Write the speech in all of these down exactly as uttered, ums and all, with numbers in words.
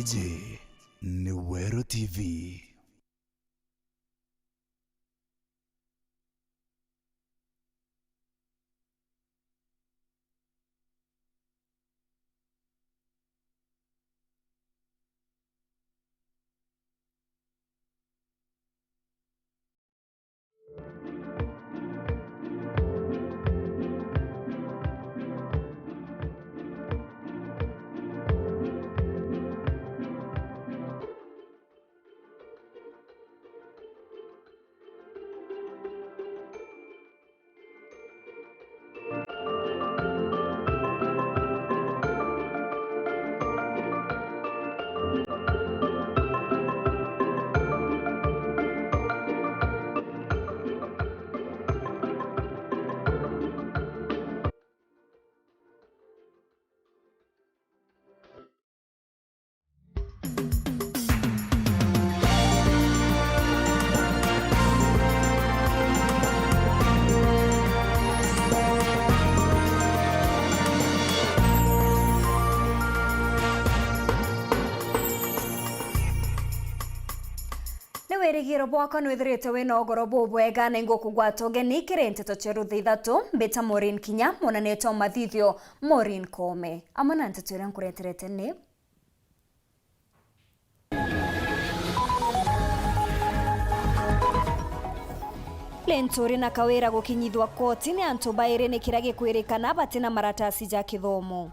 Iji ni Weru T V. Ni wirigiro bwakwa nwithirite wina ugoro bubwega, na ingukugwata ugeni kiri nteto cia rutha ithatu. Mbita Maureen Kinya, mwonanite o mathithio Maureen Koome. Amwe na nteto iria nkureterete ni: Linturi na Kawira gukinyithua koti ni antu bairi ni kiria gikwirikana batina maratasi ja kithomo.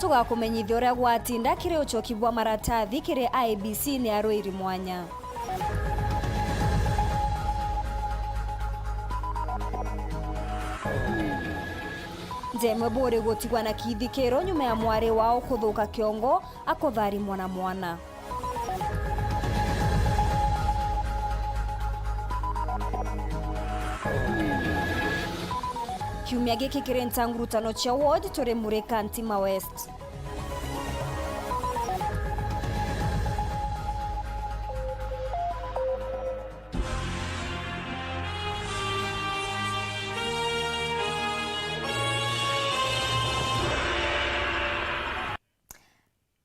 Tugakumenyithia uria gwatinda kiri ucoki bwa maratathi kiri I E B C ni arwiri mwanya. Njemwe buri gutigwa na kithikiro nyuma ya mwari wao kuthuka kiongo akutharimwa na mwana. Kiumia giki kiri ntangurutano cia ward turi Murika Ntima West.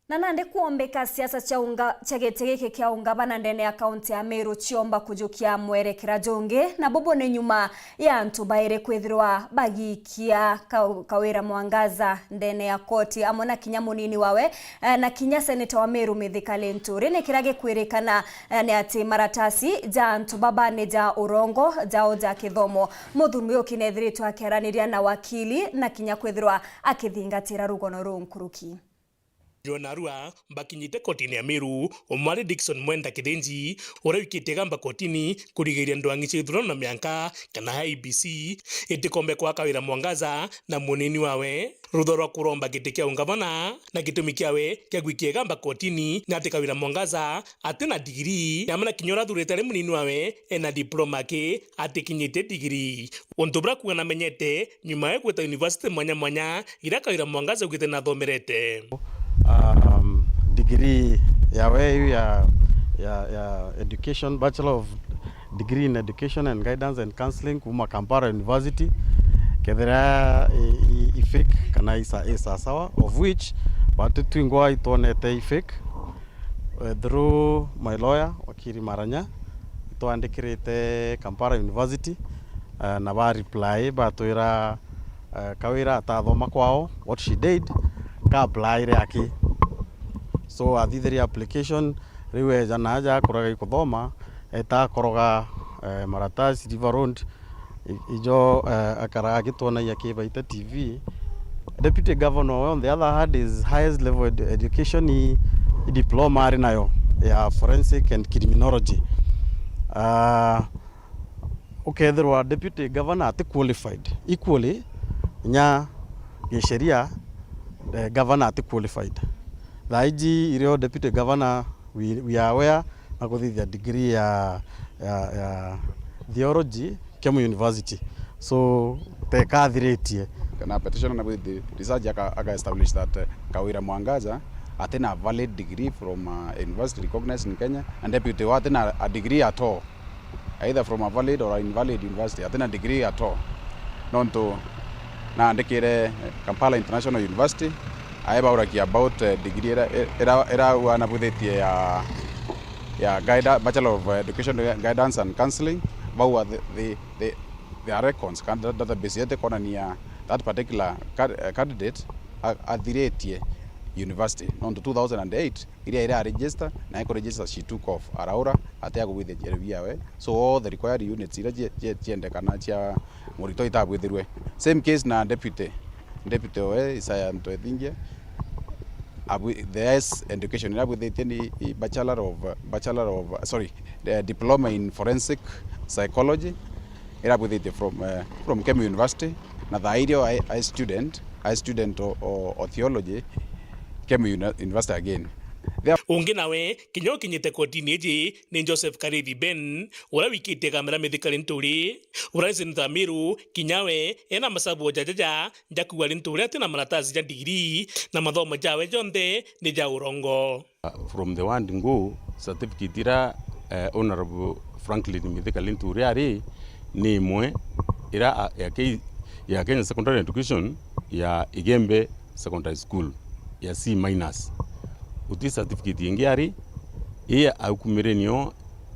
Na nandi kwombika siasa cia unga-, cia giti giki kia ungavana ndene ya kaunti ya Meru ciomba kujukia mwerekera jungi, na bubu ni nyuma ya antu bairi kwithirwa bagiikia Ka-, Kawira Mwangaza ndene ya koti, amwe na kinya munini wawe, eh, na kinya seneta wa Meru Mithika Linturi. Ni kiria gikwirikana, eh, ni ati maratasi ja antu baba ni ja urongo jao ja kithomo. Muthuri uyu kinethiritwe akiaraniria na wakili na kinya kwithirwa akithingatira rugono ruu nkuruki. Narua bakinyite kotini ya Meru, umwe ari Dickson Mwenda Kithinji, uria wikitie igamba kotini kurigiria ndwang'i cia ithurano na mianka, kana I E B C itikombe kwa Kawira Mwangaza na munini wawe. Rutha rwa kuromba giti kia ungavana na gitumi kiawe kia gwikia igamba kotini ni ati Kawira Mwangaza atina digiri, na amwe na kinya uria athurite ari munini wawe ena diploma aki atikinyite digiri. Untu buria kuuga namenyete nyuma ya gwita university mwanya mwanya, iria Kawira Mwangaza augite nathomerete. Um, degree yawe iu ya, ya, ya education, Bachelor of Degree in Education and Guidance and Counselling kuuma Kampala University, kethira i, i, i fake kana i sa-, i sasawa, of which batu twingwa itwonete i fake. Eh, through my lawyer, wakiri Maranya, itwandikirite Kampala University, eh, na ba reply batwira, eh, Kawira atathoma kwao, what she did, ka applyire aki. So athithirie application, riu eja na aja akuraga ikuthoma, eta akoroga, eh, maratasi River Road, I-, ijo, eh, akaraga agitwonagia ki Baita T V. Deputy Governor we, on the other hand, his highest level ed-, education i, i diploma ari nayo ya forensic and criminology. Ah, ukethirwa Deputy Governor ati qualified equally, nya gisheria, eh, Governor ati qualified. Thaa iji irio Deputy Governor we, we are aware na kuthithia degree ya, ya, ya theology Kemu University. So, tekathiritie. Kana petitioner na with the research aka, aka establish that, eh, Kawira Mwangaza atina valid degree from, uh, university recognized in Kenya, and deputy wa atina a degree at all, either from a valid or a invalid university, atina degree at all. Nontu Naandikire Kampala International University, ae bauragia about, eh, degree ira, ira, ira wanabwithitie ya, ya guida-, Bachelor of Education Guidance and Counseling, baua the, the, the, their records, kana da-, database yetu ikonania that particular ca-, eh, candidate a-, athiritie university. Nontu two thousand and eight, iria ira register, na iko register, she took off, araura, atia kubwithia degree yawe. So all the required units iria cie-, cie-, ciendekana cia murito itabwithirwe. Same case na deputy, deputy owe Isaiah Ntwethingia, abwi-, the highest education iria abwithitie ni i Bachelor of, Bachelor of, sorry, the Diploma in Forensic Psychology, iria abwithitie from, eh, from Kemu University, na thaa irio a, a student, a student o, o, o theology, Kemu Uni-, University again. There Ungi nawe, kinya ukinyite kotini iji, ni Joseph Karithi Ben, uria wikitie kamera Mithika Linturi, uria ni seneta wa Meru, kinya we, ena masabu o jajaja, ja kuuga Linturi atina maratasi ja ndigiri, na mathomo jawe jonthe ni ja urongo. From the word go, certificate ira, eh, Honourable Franklin Mithika Linturi ari, ni imwe ira a-, ya Ke-, ya Kenya Secondary Education ya Igembe Secondary School ya C minus. Uti certificate ingi ari, ii aukumire nio,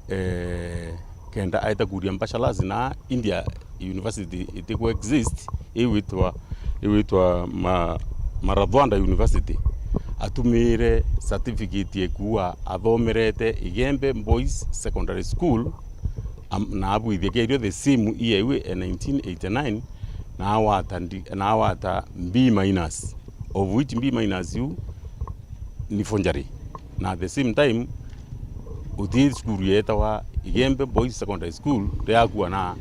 eh, kenda aeta kuria bachelors na India university itiku exist, iwitwa, iwitwa ma-, Marathwanda University. Atumire certificate ekuuga athomerete Igembe Boys Secondary School, am-, na abwithia kerio the same year iu ya nineteen eighty-nine, na awata ndi-, na awata B minus, of which B minus iu ni forgery. Na at the same time, uti cukuru yetawa Igembe Boys Secondary School riakua na,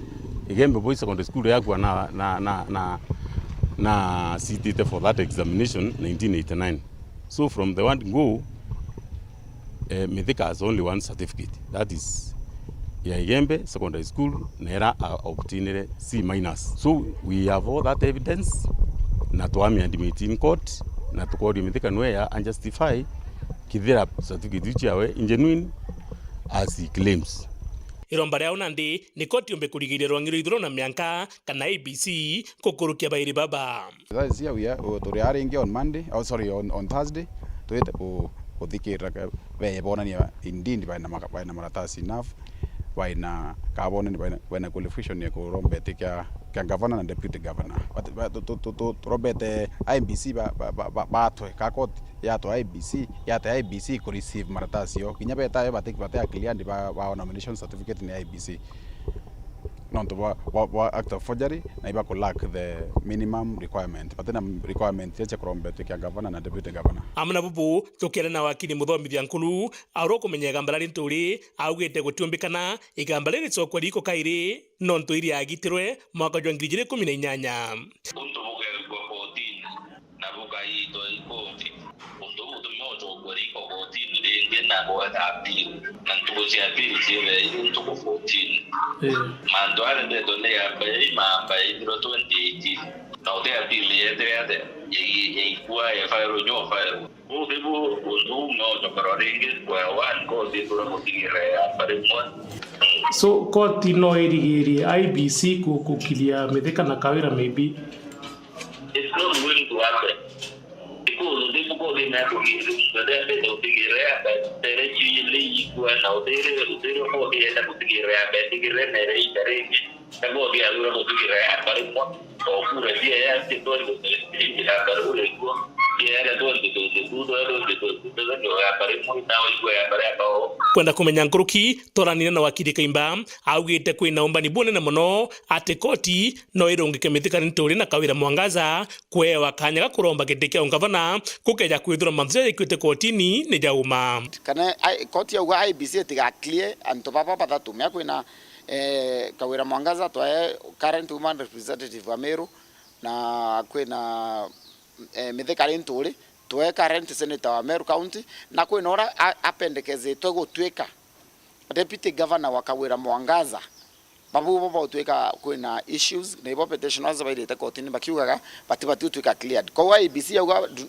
Igembe Boys Secondary School riakua na, na, na, na, na sitite for that examination nineteen eighty-nine. So from the word go, eh, Mithika has only one certificate, that is ya Igembe Secondary School, na ira a obtainire C minus. So we have all that evidence, na twami admit in court, na tukoria Mithika nwe ya unjustify kithira certificate iu ciawe ingenuine as he claims. Iromba riao nandi ni koti yombe kurigiria rwangi rwa ithuro na mianka kana I E B C kukurukia bairi baba. Thaa ici au ya, u-, turi aa ringi on Monday, oh, sorry, on, on Thursday, twite ku-, kuthikirira ka-, be bonania indeed baina maka-, baina maratasi enough, baina kabonani, baina, baina qualification ya kurombete kia, kia governor na deputy governor. But, but, tu-, tu-, tu-, tu-, turombete I E B C ba, ba, ba, ba, batwe ka court yatwe I E B C, yate I E B C ku receive maratasi yo. Kinya betayo bati, bati a cleared ba, ba nomination certificate ni I E B C. Nontu bwa, bwa, bwa act of forgery, na iba ku lack the minimum requirement. Bati na requirement iria cia kurombetwe kia governor na deputy governor. Amwe na bubu, tukiaria na wakili Muthomithia Nkulu, aurwa kumenya igamba ria Linturi, augite gutiumbikana igamba riri ricokwe riko kairi, nontu iri agitirwe mwaka jwa ngiri ijiri ikumi na inyanya. Untu bukegua kotini. Na bukaitwa i koti. Untu buu butiumocokua riko kotini ringi na bwetha appeal. Na ntuku cia appeal ciithira iri ntuku fourteen. Ii. Mantu aria ndetwe ni yamba yai mamba yaithirwa twenty eighteen. Na uti appeal yeetire atia? Yai-, yaikua ya file nyo file. Buu nibu untu buu umeocokerwa ringi square one, koti ithura gutigirira yamba rimwe. So, koti no irigirie I E B C ku-, kukiria Mithika na Kawira maybe? It's not going to happen. Because they go in there to give you the benefit of the area, but the rest you leave, you are now there, there for the end of the area, but the area, there is the range. The more they are going to the area, but it won't. Or who the area, the door, the area, but who they go, the area, the door, the door, the door, the door, the door, the door, the door, the door, the door, the door, the door. Kwenda kumenya nkuruki, twaranire na wakili Kaimba, augite kwina umbani bunene mono ati koti no irungike Mithika Linturi na Kawira Mwangaza kweewa kanya ga kuromba giti kia ungavana, gukeja kwithirwa mantu jaria jaikwite kotini ni ja uma. Kana I-, koti yauga I E B C itiga clear antu baba bathatu, mea kwina, eh, Kawira Mwangaza twae current woman representative wa Meru, na kwina, eh, Mithika Linturi twae current senator wa Meru County, na kwina uria a-, apendekezitwe gutwika deputy governor wa Kawira Mwangaza. Babu bo bagutwika kwina issues, na ibo petitioners bairite kotini bakiugaga bati, bati utwika cleared. Koguo I E B C yauga, du-,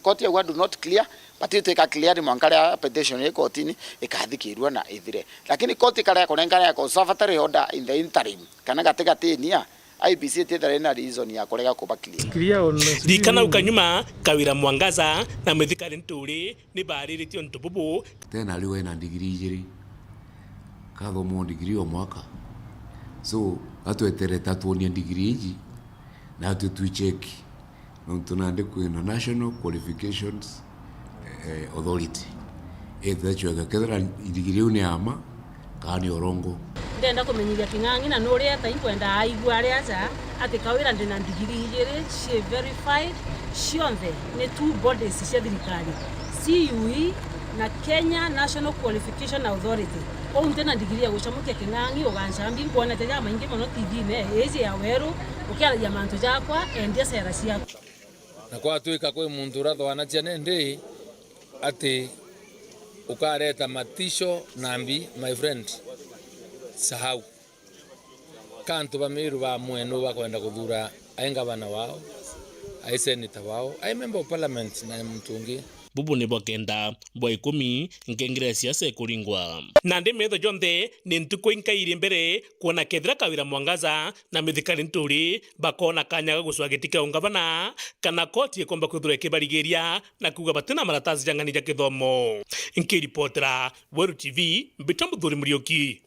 court yauga do not clear, bati utwika cleared mwanka riria petition ii kotini ikathikirua na ithire. Lakini court ikaria kunenkana ya conservatory order in the interim, kana gatigatinia, I E B C itithira ina reason ya kurega kuba clear. Clear on the Ririkana screen. Ukanyuma, Kawira Mwangaza na Mithika Linturi ni baariritie untu bubu. Tena riu ena ndigiri ijiri, kathoma ndigiri o mwaka. So, atweterete atwonie ndigiri iji, natwe twicheki. Nontu nandi kwina National Qualifications, eh, Authority. Itachwega kethira ndigiri iu ni ya ma, kana ni urongo. Ndenda kumenyithia King'ang'i, na nuria eta inkwenda aigue ari aja, ati Kawira ndina ndigiri ijiri cie verified, cionthe ni two bodies cia thirikari, C U E na Kenya National Qualification Authority. Kou ntina ndigiri ya gucamukia King'ang'i, ugancambi, nkwonete jamaingi mono T V-ini iji ya weru, ukiaragia mantu jakwa, endia sera ciaku. Na kwatwika kwi muntu urathwanacia nindi ati ukareta matisho nambi, my friend, sahau. Ka antu ba Meru ba mwenu bakwenda kuthura ai ngavana wao, ai senator wao, ai member of parliament na muntu ungi. Bubu ni bwa kenda bwa ikumi nkengere ya siasa ikuringwa. Nandi metho jonthe ni ntuku inkairi mbere kwona kethira Kawira Mwangaza na Mithika Linturi bakona kanya ga gucwa giti kia ungavana, kana koti ikomba kwithirwa ikibarigiria na kuuga batina maratasi ja ng'ani ja kithomo. Nkiripotera Weru T V, mbita Muthuri Muriuki.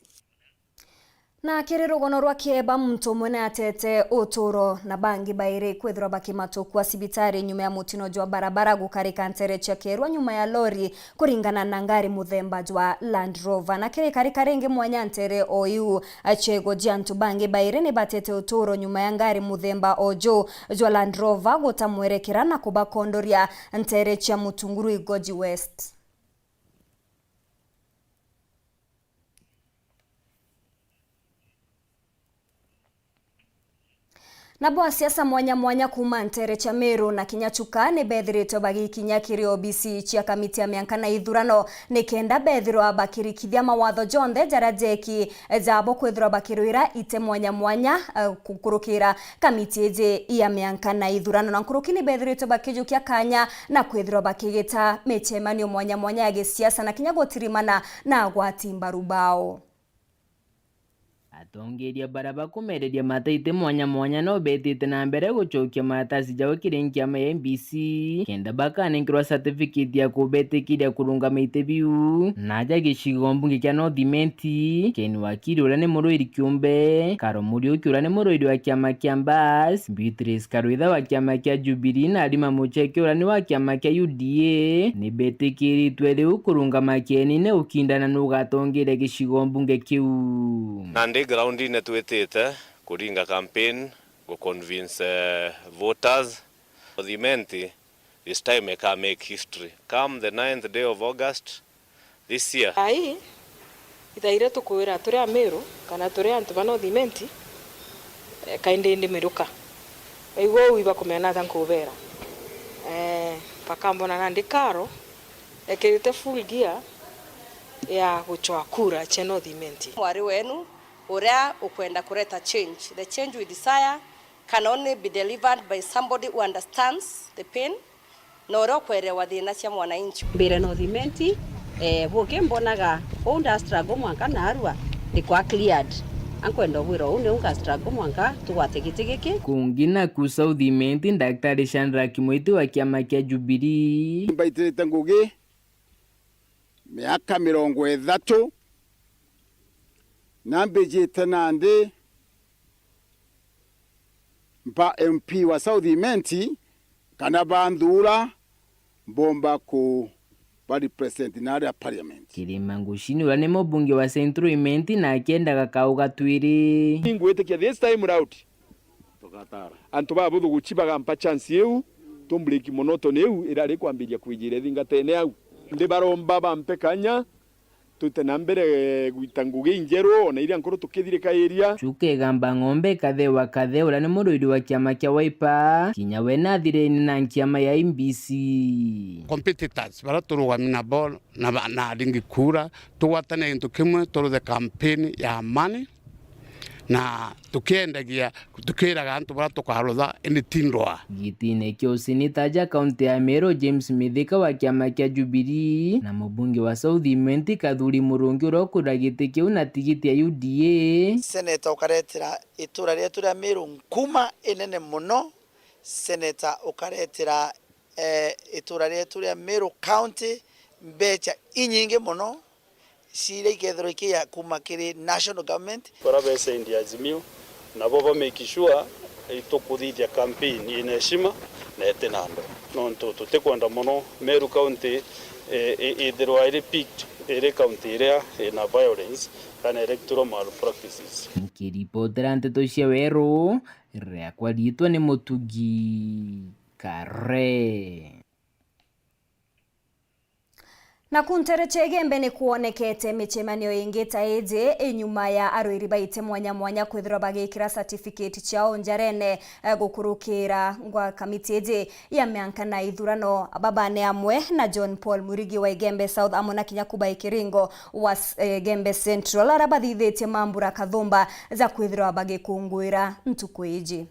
Na kiri rugono rwa kieba, muntu umwe ni atete uturo na bangi bairi kwithirwa bakimatukua cibitari nyuma ya mutino jwa barabara gukarika ntere cia Kerwa nyuma ya lori kuringana na ngari muthemba jwa Land Rover. Na kiri karika ringi mwanya ntere o iu, ciego jia antu bangi bairi ni batete uturo nyuma ya ngari muthemba o ju jwa Land Rover guta mwerekera na kubakondoria ntere cia Mutunguru Igoji West. Nabo asiasa mwanya mwanya kuuma ntere cia Meru na kinya Chuka ni bethiritwe bagikinya kiri obisi cia kamiti ya mianka na ithurano, ni kenda bethirwa bakirikithia mawatho jonthe jaria jeki jabo kwithirwa bakirwira ite mwanya mwanya, eh, kukurukira kamiti iji ya mianka na ithurano. Na nkuruki ni bethiritwe bakijukia kanya na kwithirwa bakigita micemanio mwanya mwanya ya gisiasa na kinya gutirimana na agwati mbaru bao. Atongeria bara bakumereria mataiti mwanya mwanya no betite na mbere gucokia maratasi jao kiri nkiama ya M B C, kenda bakanenkerwa certificate ya kubetikiria kurungama ite biu. Na aja gicigo mbunge kia North Imenti, Ken Wakiri uria ni murwiri kiumbe, Karo Muriuki uria ni murwiri wa kiama kia Mbas, Beatrice Karwitha wa kiama kia Jubilee na Halima Mucheke uria ni wa kiama kia U D A ni betikiritwe riu kurungama kienine ukindana nu ugatongeria gicigo mbunge kiu. Nandi groundine twitite kuringa campaign, gu convince, eh, voters. North Imenti this time ika make history. Come the ninth day of August, this year. Ai, ithaire tukwira turi Amiru, kana turi antu ba North Imenti, eh, kaindi indi miruka. Baigua uu ibakumenya natia nkubera. Eh, bakambona nandi Karo, ekirite full gear ya gucwa kura cia North Imenti. Mwari wenu, uria ukwenda kureta change. The change we desire can only be delivered by somebody who understands the pain, na uria ukwerewa thina cia mwananchi. Mbire North Imenti, eh, buki mbonaga uu nda struggle mwanka narua ndikwa cleared. Ankwenda ubwira uu niu nga struggle mwanka tugwate giti giki. Kungi naku South Imenti, Daktari Shadrack Mwiti wa kiama kia Jubilee. Mbaitirite ngugi miaka mirongo ithatu, na mbijite nandi mba M P wa South Imenti, kana banthura, mbomba kuba represent na aria parliament. Kirima Ngucini uria ni mubunge wa Central Imenti na akiendaga kau gatwiri. Ingwitikia this time round, antu babuthu guci bagampa chance iu, tu break monotony iu irari kwambiria kwijira ithingatene au. Ndibaromba bampe kanya, twite na mbere, eh, gwita ngugi injeru, ona iria nkuru tukithirikairia. Chuka igamba ng'ombe, ikathewa kathea, uria ni murwiri wa kiama kia Wiper, kinya we nathirene na nkiama ya M B C. Competitors, baria turugami nabo na ba-, na aringi kura, tugwatane gintu kimwe, turuthe campaign ya amani. na tukiendagia, tukiraga antu baria tukarutha, indi ti ndwaa. Gitine kia useneta ja kaunti ya Meru, James Mithika wa kiama kia Jubilee na mubunge wa South Imenti Kathuri Murungi uria ukwira giti kiu na tigiti ya U D A. Seneta ukaretera itura rietu ria Meru nkuma inene mono. Seneta ukaretera, eh, itura rietu ria Meru County mbecha inyingi mono, ciria ikethirwa ikiya kuma kiri national government. Bara besendi Azimio, nabo ba make sure itukuthithia campaign ina heshima na itina ndwaa. Nontu tutikwenda mono Meru County, eh, i-, ithirwa iri picked iri county iria ina violence kana electoral malpractices. Nkiripotera nteto cia Weru, riakwa riitwa ni Mutugi Kare. Naku nteere cia Igembe ni kwonekete micemanio ingi ta iji, inyuma ya arwiri baite mwanya mwanya kwithirwa bagikira certificate ciao njarene, eh, gukurukira ngwa kamiti iji ya mianka na ithurano. Baba ni amwe na John Paul Mwirigi wa Igembe South, amwe na kinya Kubai Kiringo wa s-, eh, Igembe Central, aria bathithitie mambura kathumba ja kwithirwa bagikunguira ntuku iji.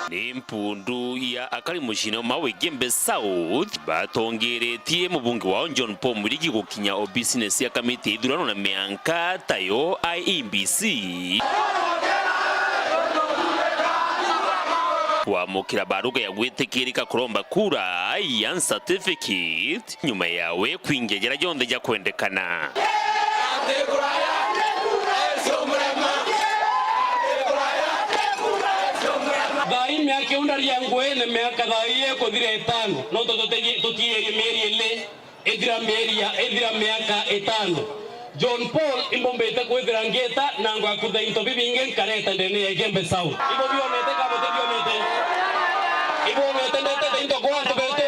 Ni mpundu ya akari muciine umwe wa Igembe South batongeretie mubunge wao John Paul Mwirigi gukinya obisine cia kamiti ya ithurano na mianka tayo I E B C kwamukira baruga ya gwitikirika kuromba kura ya certificate. Nyuma yawe kwingia jaria jonthe jakwendekana. Thaa ii miaka iu ndaria nguene miaka thaa ii ikuthira itano, nontu tutigi-, tutiirie mieri ili, ithira mieri ya, ithira miaka itano. John Paul, imbumbite kwithira ngiita na ngwakutha into bibingi nkareta ndene ya Igembe South. Ibubionete ka butibionete? Ibwonete ndetete into kwa antu betu?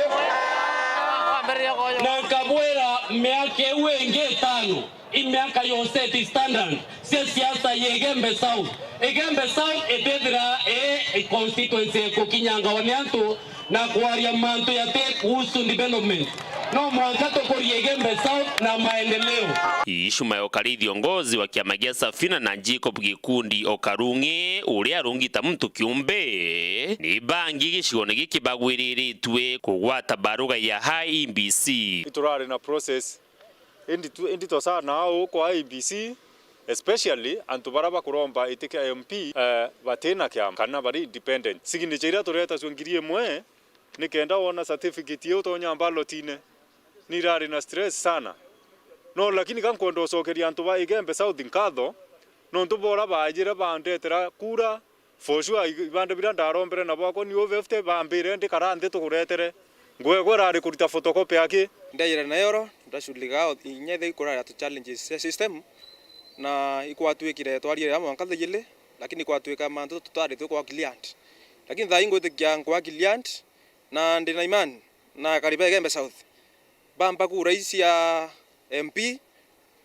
Na nkabwira, miaka iu ingi itano, i miaka ya set standard cia siasa ya Igembe South. Igembe South itithira i constituency ikukinyangawa ni antu na kwaria mantu yati kuhusu development. No mwanka tukurie Igembe South na maendeleo. Ishuma ya ukarithia uongozi wa kiama gia Safina na Jacob Gikundi o Karung'i, uria arungi ta muntu kiumbe, ni bangi gicigoone giki bagwiriritue kugwata baruga ya I E B C. Iturari na process indi tu-, indito sana au kwa I E B C, especially antu baria bakuromba iti kia M P, eh, batina kiama kana bari independent. Signature iria turetacua ngiri imwe, nikenda wona certificate iu utonya ballotine. Ni irari na stress sana. No, lakini ka nkwenda ucokeria antu ba Igembe South nkatho, nontu bora baajire bandetera kura, for sure, i-, ibanda biria ndarombere nabo akwa ni over fifty, bambire, "Ndikara nthi tukuretere." Nguo ekwa irari kurita photocopy aki? Ndejire na yoro, ndashughulika inya ithi ikurari atu challenges cia system, na ikwatwikire twarire amwe mwanka thaa ijiri, lakini kwatwika mantu tutari tukwa cleared. Lakini thaa ii ngwitikia nkwa cleared, na ndi na imani na akari ba Igembe South bampa kura ici cia M P,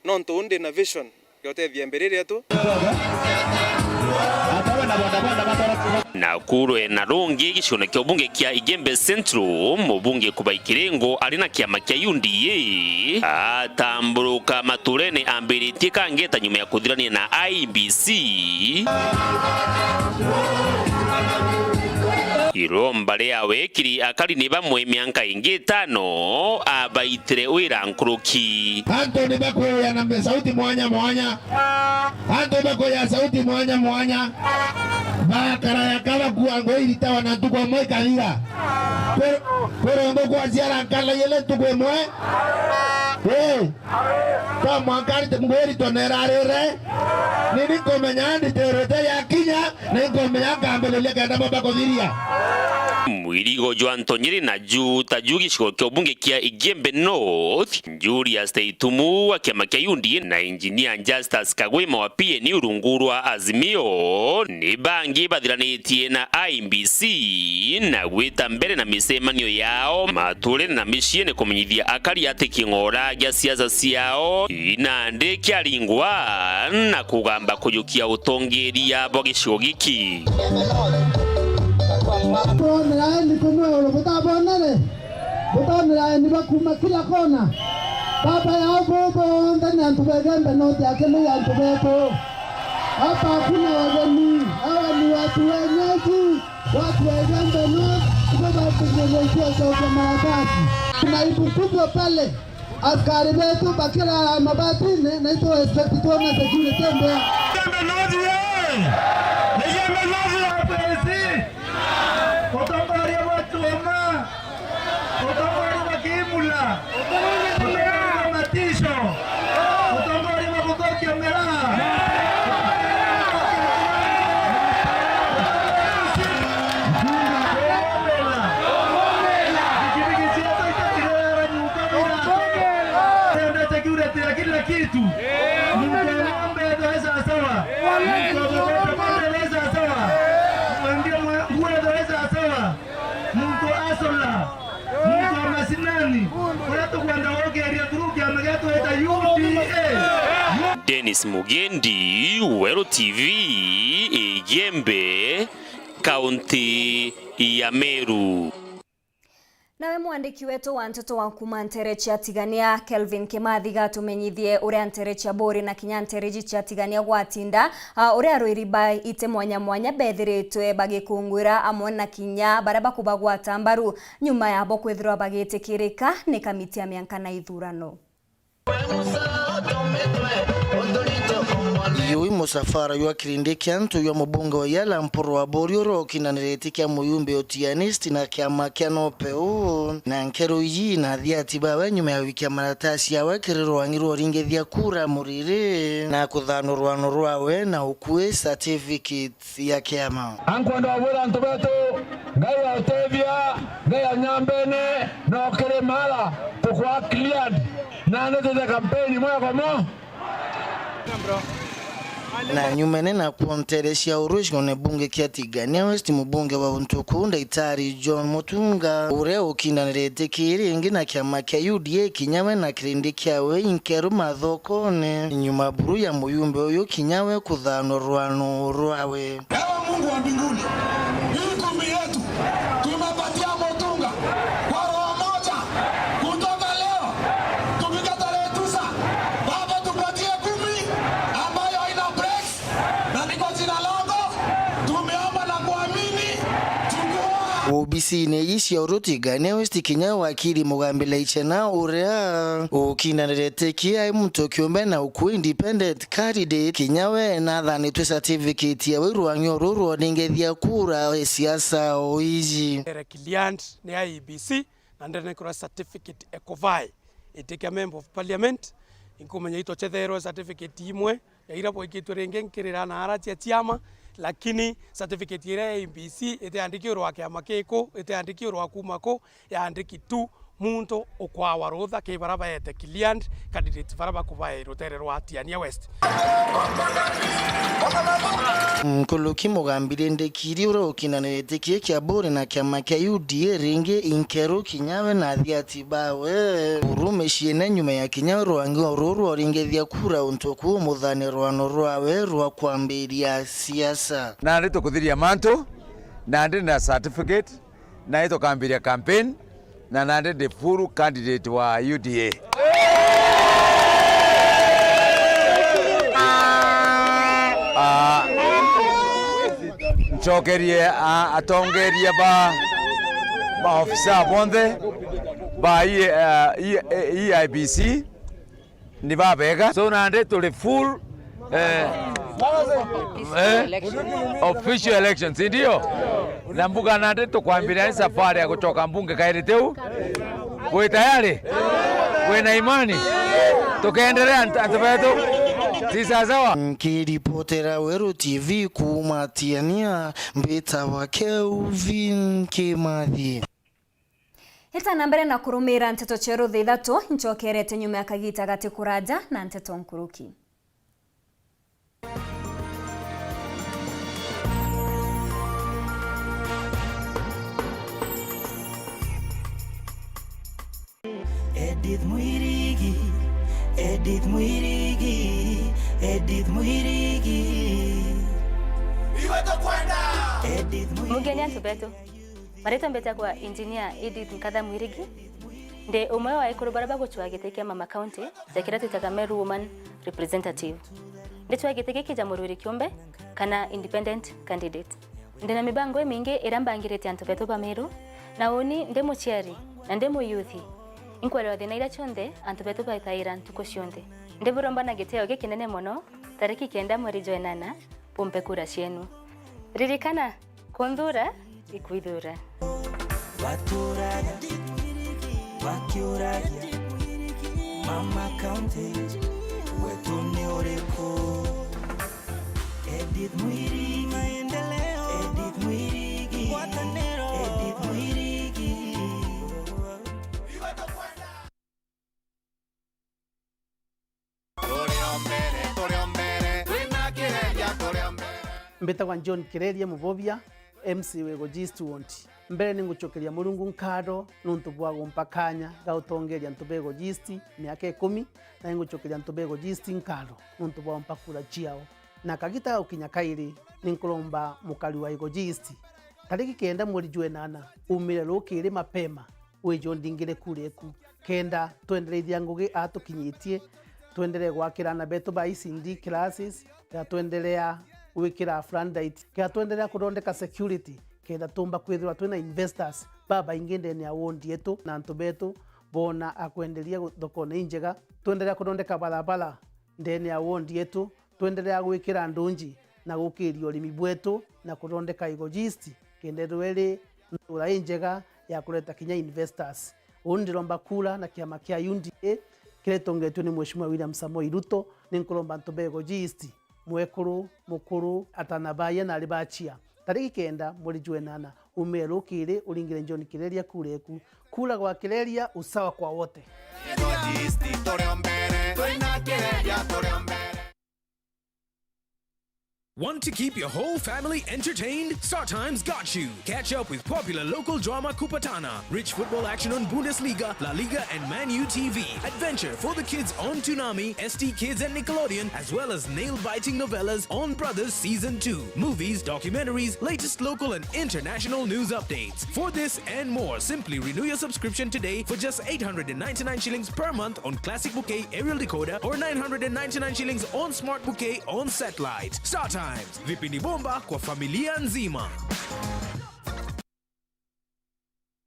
nontu uu ndi na vision ya utethia mbiriri yetu. Nakuru na rungi gicione kia ubunge kia Igembe Central, mubunge Kubai Kiringo ari na kiama kia U D A atamburuka maturene ambiritie kangeta nyuma ya kuthirania na I E B C. Iromba riawe kiri akari ni bamwe mianka ingi itano abaitire wira nkuruki. Antu ni bakwiana sauti mwanya mwanya. Antu ni bakwiana sauti mwanya mwanya. Bakaraya kaba kuangwa iritawa na ntuku imwe ikathira. Kwi-, kwirungu kwaciara nkala ile ntuku imwe. Ii. Kwa mwanka arite ngwiri twa nerarire, ni ninkumenya nditerete yakinya, ni ninkumenya nkambiriria kenda bamba kuthiria. Mwirigo jwa ntonyiri na ju ta ju gicigo kia ubunge kia Igembe North, Julius Teitumu wa kiama kia U D A na Engineer Justus Kagwima wa P N U rungu rwa Azimio, ni bangi bathiranitie na I E B C na gwita mbere na micemanio yao maturene na miciine kumenyithia akari ati king'ora gia siasa ciao inandi kiaringwa na kugamba kujukia utongeria bwa gicigo giki. Twoneraeni kumwe uru butabonere, butoneraeni bakuma kila kona. Baba yao bobo yonthe ni antu ba Igembe North, akili ya antu betu. Hapa hakuna wageni, hawa ni watu wenyeji, watu wa Igembe North, ndio watu wenyeji wa Sauti ya Marakati. Kuna aibu kubwa pale. Askari betu bakirara mabatini, na itu respect twona security mbea. Igembe North ye! Igembe North ye! Utongoria bwa chuma! Utongoria bwa kiimula! Utongoria bwa matisho! Utongoria bwa guthukia miraa! Pikipiki cietu itatirara nyumba. Tenda security ya kila kitu. Mtu wa ng'ombe etoe sawasawa. Mtu wa bodaboda etoe sawasawa. Mwendia mwe-, nguo etoe sawasawa. Mtu wa asola. Mtu wa masinani. Uria tukwenda gukiria through kiama gia twita U D A. Dennis Mugendi, Weru T V, Igembe, kaunti ya Meru. Nawe mwandiki wetu wa nteto wa kuuma nteere cia Tigania, Kelvin Kimathi, gatumenyithie uria nteere cia Buuri na kinya nteere iji cia Tigania gwatinda, a, uria arwiri ba iti mwanya mwanya bethiritwe bagikungwira amwe na kinya baria bakubagwata mbaru nyuma yabo kwithirwa bagitikirika ni kamiti ya mianka na ithurano. Yui musafara jwa kirindi kia antu jwa mubunge wa Yala Mpuru wa Buuri uria ukindanirite kia muyumbe Otieno East na kiama kia Nopeu, na nkero iji na athiati bawe nyuma ya gwikia maratasi yawe kiri rwangi rwa uringithia kura muriri na kuthanwa rwano rwawe na ukui certificate ya kiama. Ankwenda gwira antu betu, Ngai wa utethia, Ngai wa nyambene, no kiri mara tukwa cleared, na ni tuje kampeni mweko mo. Na nyumene na kuonterecia uru gicione bunge kia Tigania West, mubunge wa Untuku, Ndaitari John Mutunga, uria ukindanirite kiri ringi na kiama kia U D A, kinya we na kirindi kiawe inkeru mathokone, nyuma buru ya muyumbe uyu kinya we kuthanwa rwano rwawe. Ewe Mungu wa mbinguni, hii kumi yetu tumepatia Mutunga kwa roho moja. Kutoka leo, tukifika tarehe tisa, Baba, tupatie kumi ambayo haina breaks, na ni kwa jina lako tumeomba na kuamini. Chukua. Obisine iji cia uru Tigania West, kinya wakiri Mugambira Ichena, uria ukindanirite ki ai muntu kiumbe na uku independent candidate, kinya we nathanitwe certificate ya wirwang'io ruru rwa uringithia kura e siasa o iji. Ere cleared ni I E B C, na ndene kura certificate Ecovae, itikia member of parliament, inkumenya itochetherwe certificate imwe ya ira bwaikitwe ringi nkirira na ara cia ciama, lakini certificate iria ya I E B C itiandiki urwa kiama kiku, itiandiki urwa kuma ku, yaandiki tu muntu ukwawa rutha ki bara baete cleared candidate bara bakubae rutere rwa Tigania West. Nkuluki Mugambire Ndekiri uria ukindanirite kii kia Buuri na kiama kia U D A ringi inkeru kinya we na athiati bawe. Uru miciine nyuma ya kinya we rwangi uru rwa uringithia kura untu kuu muthane rwano rwawe rwa kwambiria siasa. Nandi tukuthiria mantu, nandi na certificate, na itukambiria campaign, na nandi ndi full candidate wa U D A. Ah, ncokerie, ah, atongeria ba, ba ofisa bonthe ba E-, ah, E-, E I B C. Ni babega. So nandi turi full, eh, eh, official election, si ndio? Na mbuga nandi tukwambiria ni safari ya gucoka mbunge kairi tiu. Wi tayari? Wina imani? Tukenderea ant-, antu betu. Si sawa sawa? Nkiripotera Weru T V kuuma Tigania, mbitawa Kelvin Kimathi. Ita na mbere na kurumira nteto cieru thaa ithatu, ncokerete nyuma ya kagita gati kuraja na nteto nkuruki. Edith Mwirigi, Edith Mwirigi, Edith Mwirigi. Iwe tukwenda. Edith Mwirigi. Mugeni antu betu. Maritwa mbetagwa Engineer Edith Nkatha Mwirigi. Ndi umwe wa ekuru baria bagucwaa giti kia Mama County ja kiria twitaga Meru Woman Representative. Ndicwaa giti giki ja murwiri kiumbe kana independent candidate. Ndi na mibango imingi iria mbangirite antu betu ba Meru, na uni ndi muciari na ndi muyuthi, inkwelewa thina iria cionthe antu betu baitaira ntuku cionthe. Ndiburomba na gitio gikinene mono, tariki kenda mweri jwa enana, bumpe kura cienu. Ririkana, kunthuura ikwithuura. Baturaga bakiuragia, Mama County, wetu ni uriku? Edith Mwirigi, Edith Mwirigi, Edith Mwirigi. Turi o mbere, turi o mbere, twina Kireria, turi o mbere. Mbitagwa John Kireria Mubobia, M C wa Igoji East Ward. Mbere ni ngucokeria Murungu nkatho nuntu bwa gumpa kanya ga utongeria antu ba Igoji East miaka ikumi, na ni ngucokeria antu ba Igoji East nkatho nuntu bwa gumpa kura ciao. Na kagita ga gukinya kairi, ni nkuromba mukari wa Igoji East, tariki kenda mweri jwa enana, umire rukiri mapema, wije undingire kura eku, kenda twendereithia ngugi aa tukinyitie, twenderee gwakira aana betu ba E C D classes, kenda twenderea gwikira floodlight, kenda twenderea kuthondeka security, kenda tumba kwithirwa twina investors babaingi ndene ya ward yetu, na antu betu boona akwenderia gu-, thokone injega, twenderea kuthondeka barabara ndene ya ward yetu, twenderea gwikira ndunji na gukiria urimi bwetu na kuthondeka Igoji East, kenda ithirwe iri ntura injega ya kureta kinya investors. Uu ndiromba kura na kiama kia U D A kiria gitongetue ni Mheshimiwa William Samoei Ruto. Ni nkuromba antu ba Igoji East, mwekuru, mukuru, atana baaya na ari bachia, tariki kenda mweri jwa enana, umire rukiri uringire John Kireria kura eku. Kura gwa Kireria, usawa kwa wote. Igoji East turi o mbere, twina Kireria turi o mbere. Want to keep your whole family entertained? StarTimes got you. Catch up with popular local drama Kupatana, rich football action on Bundesliga, La Liga, and Man U T V. Adventure for the kids on Toonami, S T Kids, and Nickelodeon, as well as nail-biting novellas on Brothers Season two. Movies, documentaries, latest local and international news updates. For this and more, simply renew your subscription today for just eight hundred and ninety-nine shillings per month on Classic Bouquet aerial decoder or nine hundred and ninety-nine shillings on Smart Bouquet on satellite. StarTimes, vipindi bomba kwa familia nzima.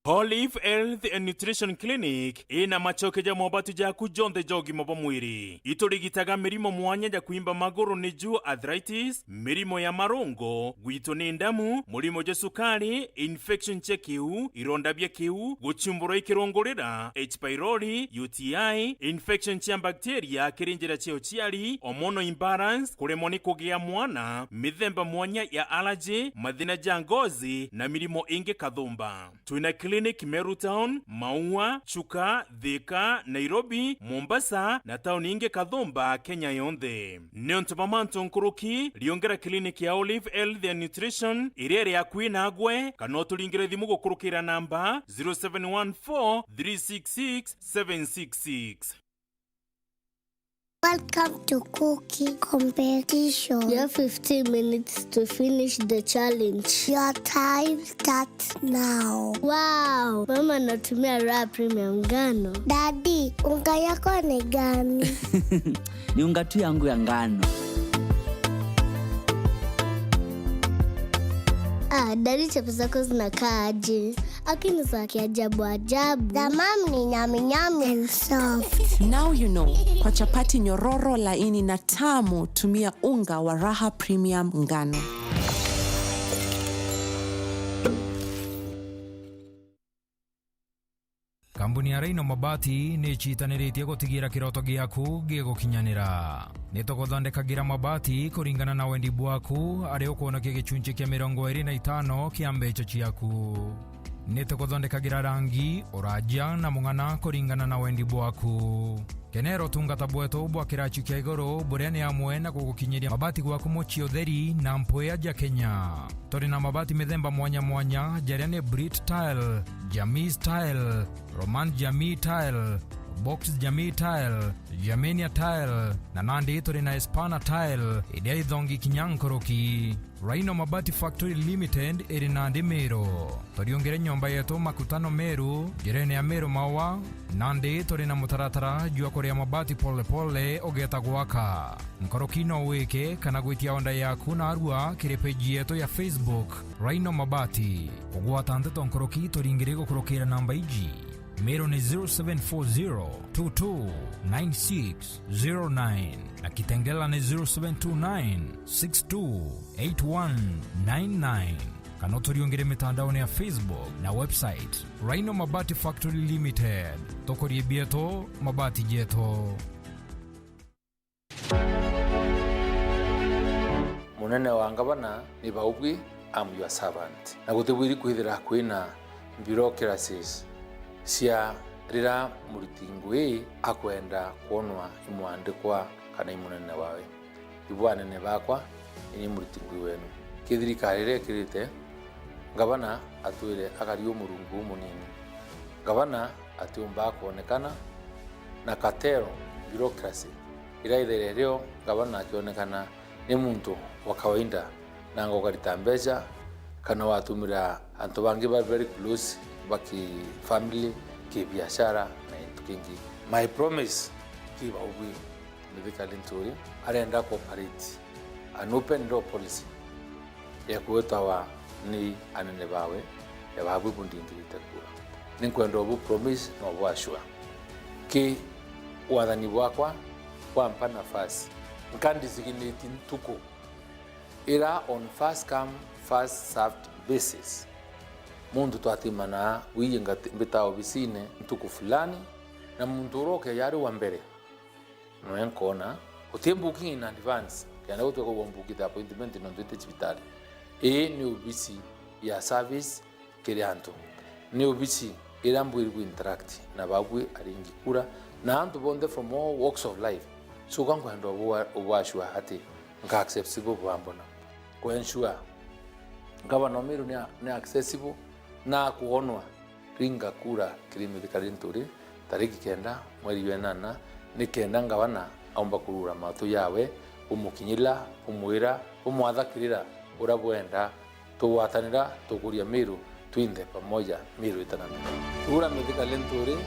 Olive Health and Nutrition Clinic ina macoke ja mobatu jaku jonthe ja ugima bwa mwiri. Iturigitaga mirimo mwanya ja kwimba maguru, niju arthritis, mirimo ya marungo, gwitwo ni ndamu, murimo jwa sukari, infection cia kiu, ironda bia kiu, guchumburwa i kirungurira, H pylori, U T I, infection cia bacteria kiri njira cia uciari, hormonal imbalance, kuremwa ni kugia mwana, mithemba mwanya ya allergy, mathina ja ngozi, na mirimo ingi kathumba. Twina clinic Meru Town, Maua, Chuka, Thika, Nairobi, Mombasa, na tauni ingi kathumba Kenya yonthe. Niuntu bwa mantu nkuruki, riungera clinic ya Olive Health and Nutrition iria iri akui nagwe, kana uturingire thimu gukurukira namba zero seven one four, three six six, seven six six. Welcome to cooking competition. You have fifteen minutes to finish the challenge. Your time starts now. Wow, mama anatumia Raha Premium ngano. Daddy, unga yako ni gani? Ni unga tu yangu ya ngano. Ah, daddy, chapo zako zinakaa aje? Lakini za kiajabu ajabu. Za mam ni nyami nyami and soft. Now you know, kwa chapati nyororo, laini na tamu, tumia unga wa Raha Premium ngano. Kambuni ya Rhino Mabati ni icitaniritie gutigira kiroto giaku gigukinyanira. Ni tuguthondekagira mabati kuringana na wendi bwaku, aria ukwonokia gicunci kia mirongo iri na itano kia mbeca ciaku. Ni tuguthondekagira rangi, uraja na mung'ana kuringana na wendi bwaku. Kenera utungata bwetu bwa kiraci kia iguru, buria ni amwe na gugukinyiria mabati gwaku mucii utheri na mpwia ja Kenya. Turi na mabati mithemba mwanya mwanya, jaria ni Brit Tile, Jamii Tile, Roman Jamii Tile, Box Jamii Tile, Germania Tile, na nandi turi na Espana Tile, iria ithongi kinya nkuruki. Rhino Mabati Factory Limited iri nandi Meru. Turiungire nyomba yetu Makutano Meru, njirene ya Meru Maua, nandi turi na mutaratara jwa kuria mabati pole pole ugeeta gwaka. Nkuruki no wike kana gwitia onda yaku narua kiri page yetu ya Facebook, Rhino Mabati. Kugwata nteto nkuruki turingire gukurukira namba iji. Meru ni zero seven four zero two two nine six zero nine na Kitengela ni zero seven two nine six two eight one nine nine. Kana uturiungire mitandaone ya Facebook na website, Rhino Mabati Factory Limited. Tukurie bietu, mabati jetu. Munene wa ngavana ni Baubwi, I'm your servant. Na gutibwiri kwithira kwina bureaucracies cia rira muriti ngui akwenda kwonwa i mwandikwa kana i munene wawe. Ibu anene bakwa, ini muriti ngui wenu. Ki thirikari iria ikirite, ngavana atwire akari umurungu umunini. Ngavana atiumba kwonekana na cartel, bureaucracy, iraithere rio ngavana akionekana ni muntu wa kawaida, nanga ukarita mbeca, kana watumira antu bangi ba very close, ba ki family, ki biashara, na into kingi. My promise ki Baubwi, Mithika Linturi arenda ku operate an open door policy ya kwitawa ni anene bawe, ya Baubwi bundindikite kura. Ninkwenda ubu promise na ubu assure. Ki wathani bwakwa bwampa nafasi, nka designate ntuku ira on first come, first served basis. Muntu twatimanaa, wiye ngati-, mbita obisine ntuku fulani, na muntu uria ukeja ari wa mbere, noe nkona, uti booking in advance, kenda gutwika kugwa mbukite appointment nontu iti cibitari. Ii ni obisi ya service kiri antu. Ni obisi iria mbwiri ku interact na Baubwi aringi kura, na antu bonthe from all walks of life. So, ka nkwenda ubu-, ubu assure ati nka accessible bwambona. Ku ensure ngavana o Meru ni a-, ni accessible na akwonwa. Ringa kura kiri Mithika Linturi tariki kenda mweri jwa inana, ni kenda ngavana aumba kurura matu jawe, bumukinyira, bumwira, bumwathakirira uria bwenda. Tugwatanira, tukuria Meru, twinthe pamoja, Meru itananthira. Tuura Mithika Linturi,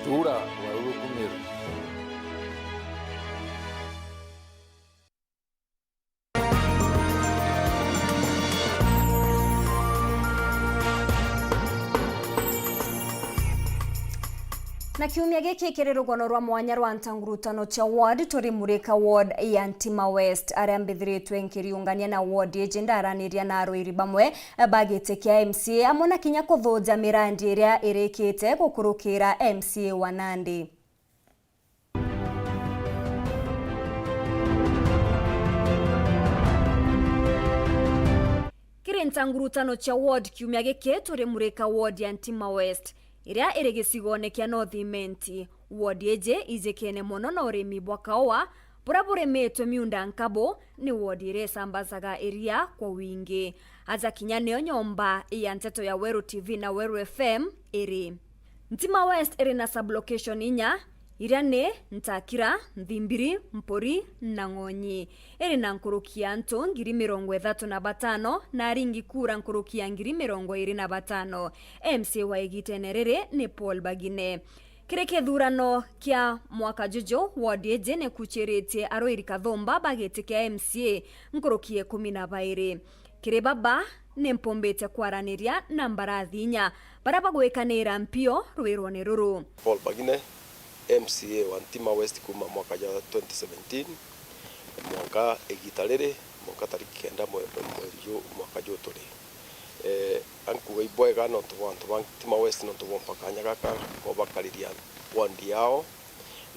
tuura ugaruruku Meru. Na kiumia giki kiri rugono rwa mwanya rwa ntangurutano cia ward, turi Murika ward ya Ntima West. Aria mbithiritwe nkiriungania na ward iji ndaraniria na arwiri bamwe ba giti kia M C A, amwe na kinya kuthuja mirandi iria irikite gukurukira M C A wa Nandi. Kiri ntangurutano cia ward kiumia giki, turi Murika ward ya Ntima West, iria iri gicigone kia North Imenti. Ward iji ijikene mono na urimi bwa kaua, buria burimitwe miunda nkabu. Ni ward iria isambazaga iria kwa wingi. Aja kinya niyo nyomba ya nteto ya Weru T V na Weru F M iri. Ntima West iri na sub-location inya, iria ni Ntakira, Nthimbiri, Mpuri na Ng'onyi. Iri na nkuruki ya antu ngiri mirongo ithatu na batano na aringi kura nkuruki ya ngiri mirongo iri na batano. M C A wa igitene riri ni Paul Bagine. Kiri kithurano kia mwaka juju, ward iji ni kuchiritie arwiri kathumba ba giti kia M C A nkuruki ya ikumi na bairi. Kiri baba, ni mpumbite kwaraniria na mbarathi inya baria bagwikanira mpio rwirone ruru. Paul Bagine, M C A wa Ntima West kuuma mwaka jwa twenty seventeen mwanka igita riri, mwanka tariki kenda mwe-, mweri ju-, mwaka ju turi. Eh, ankuga ibwega nontu bwa antu ba Ntima West nontu bompa kanya gaka ko bakariria ward yao,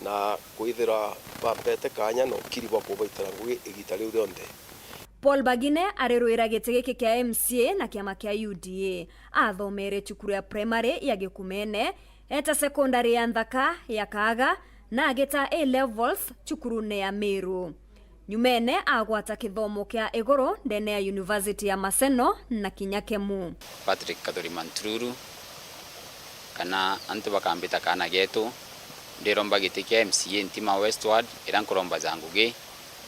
na kwithira bampete kanya na ukiri bwa kubaitira ngugi igita riu rionthe. Paul Bagine arirwira giti giki kia M C A na kiama kia U D A. Athomere cukuru ya primary ya Gikumene, eta secondary ya Nthaka ya Kaaga, na agita A levels cukurune ya Meru. Nyumene agwata kithomo kia iguru ndene ya University ya Maseno na kinya Kemu. Patrick Kathuri Mantururu, kana antu bakambita kaana getu, Ndiromba giti kia M C A Ntima West Ward, iria nkuromba ja ngugi,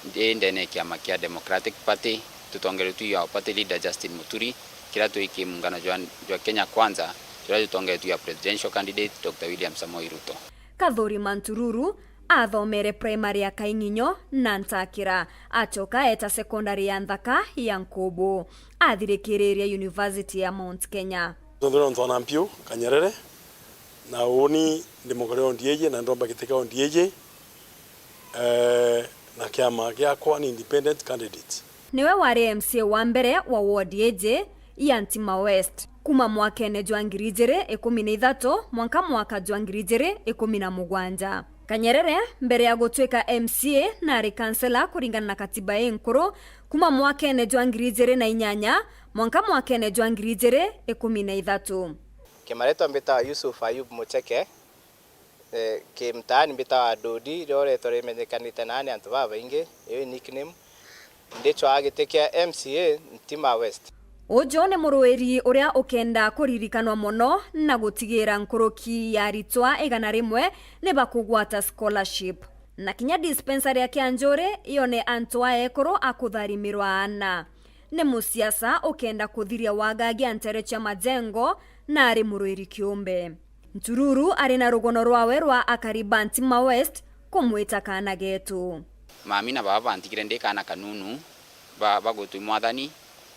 ndi ndene ya kiama kia Democratic Party, tutongeretwe i our party leader Justin Muturi, kiria twi kimuungano jwa, jwa Kenya Kwanza, turia tutongeretwe i our presidential candidate Doctor William Samoei Ruto. Kathuri Mantururu athomere primary ya Kaing'inyo na Ntakira, acoka eeta secondary ya Nthaka ya Nkubu. Athirikiririe University ya Mount Kenya. Nthuri Ntwana Mpiu Kanyerere, na uni ndi mukari wa Ondi Eji, na ndomba giti kia Ondi Eji, eh, na kiama giakwa ni independent candidate. Niwe wari M C A wa mbere wa ward iji ya Ntima West, kuma mwakene jwa ngiri ijiri ikumi na ithatu mwanka mwaka jwa ngiri ijiri ikumi na mugwanja. Kanyerere, mbere ya gutwika M C A, nari kansela kuringana na katiba inkuru, kuma mwakene jwa ngiri ijiri na inyanya mwanka mwakene jwa ngiri ijiri ikumi na ithatu. Kimaritwa mbitawa Yusuf Ayub Mucheke. Eh, kimtaani mbitawa Dodi, rio riitwa rimenyekanite nani antu babaingi, iyo i nickname. Ndicwaa giti kia M C A Ntima West. Uju ni muruiri uria ukenda kuririkanwa mono na gutigira nkuruki ya aritwa igana rimwe ni bakugwata scholarship. Na kinya dispensary ya Kianjuri yone antu a ekuru a kutharimirwa aana. Ni musiasa ukenda kuthiria wagagia ntere cia majengo na ari muruiri kiumbe. Ntururu ari na rugono rwawe rwa akari ba Ntima West kumwita kaana getu. Mami na baba bantigire ndi kaana kanunu, ba-, bagwitwa i Mwathani,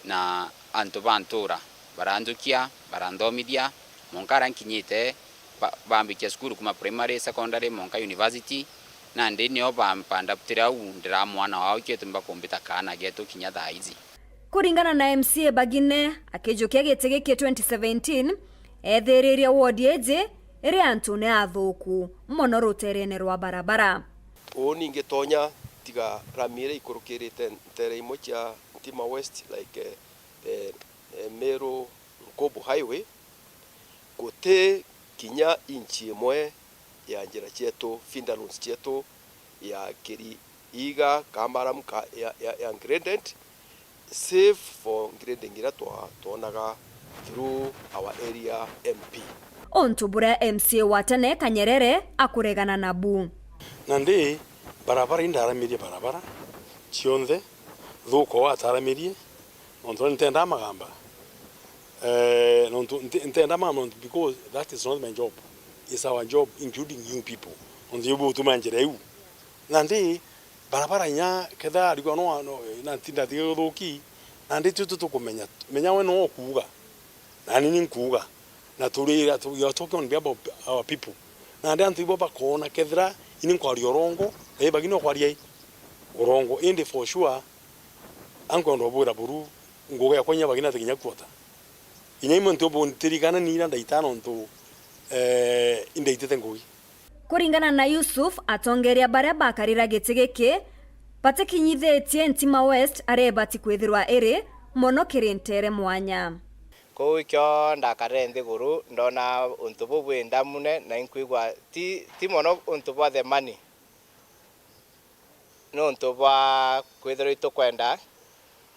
na antu ba ntura baranjukia, baranthomithia, mwanka aria nkinyite, ba-, bambikia cukuru kuma primary, secondary, mwanka university, nandi nio ba-, bandaptire au ndiraa mwana wao, ikio gitumi bakumbita kaana getu kinya thaa iji. Kuringana na M C A Bagine, akijukia giti giki twenty seventeen, ethiririe ward iji iri antune athuku mono ruterene rwa barabara. Uu ningi tonya tiga rami iria ikurukirite ntere imwe cia Ntima West, like, eh, eh, eh, Meru, Nkubu Highway, guti kinya inchi imwe ya njira cietu, feeder roads cietu ya Kiri Iga, Kambaram, ka, ya, ya, ya graded, save for grading iria twa-, twonaga through our area M P. Untu buria M C A wa tene Kanyerere akuregana nabu. Nandi barabara indaramirie barabara cionthe, thuko ataramirie, nontu ni ntendaa magamba. Eh, nontu nte-, ntendaa magamba nontu because that is not my job. It's our job, including you people. Nontu ibu utuma njira iu. Nandi barabara inya kethira arigwa no, no, na ntinda tiga uthuki, nandi tio tu tukumenya. Menya we no ukuuga, nani ni nkuuga, na turi, tu, you are talking on behalf of our people. Nandi antu ibo bakona kethira ini nkwaria urongo, na ibagi no kwaria i urongo. Indi for sure, ankwenda ubwira buru, ngugi yakwa inya bagina tiginya kuota. Inya imontu buntirikana ni ira ndaita nontu, eh, indaitite ngugi. Kuringana na Yusuf, atongeria baria bakarira giti giki batikinyithitie Ntima West aria ibati kwithirwa iri mono kiri ntere mwanya. Kuu ikio ndakarire nthiguru, ndona untu buu bwi ndamune, na inkwigua ti, ti mono untu bwa the money. Niuntu bwa kwithirwa itukwenda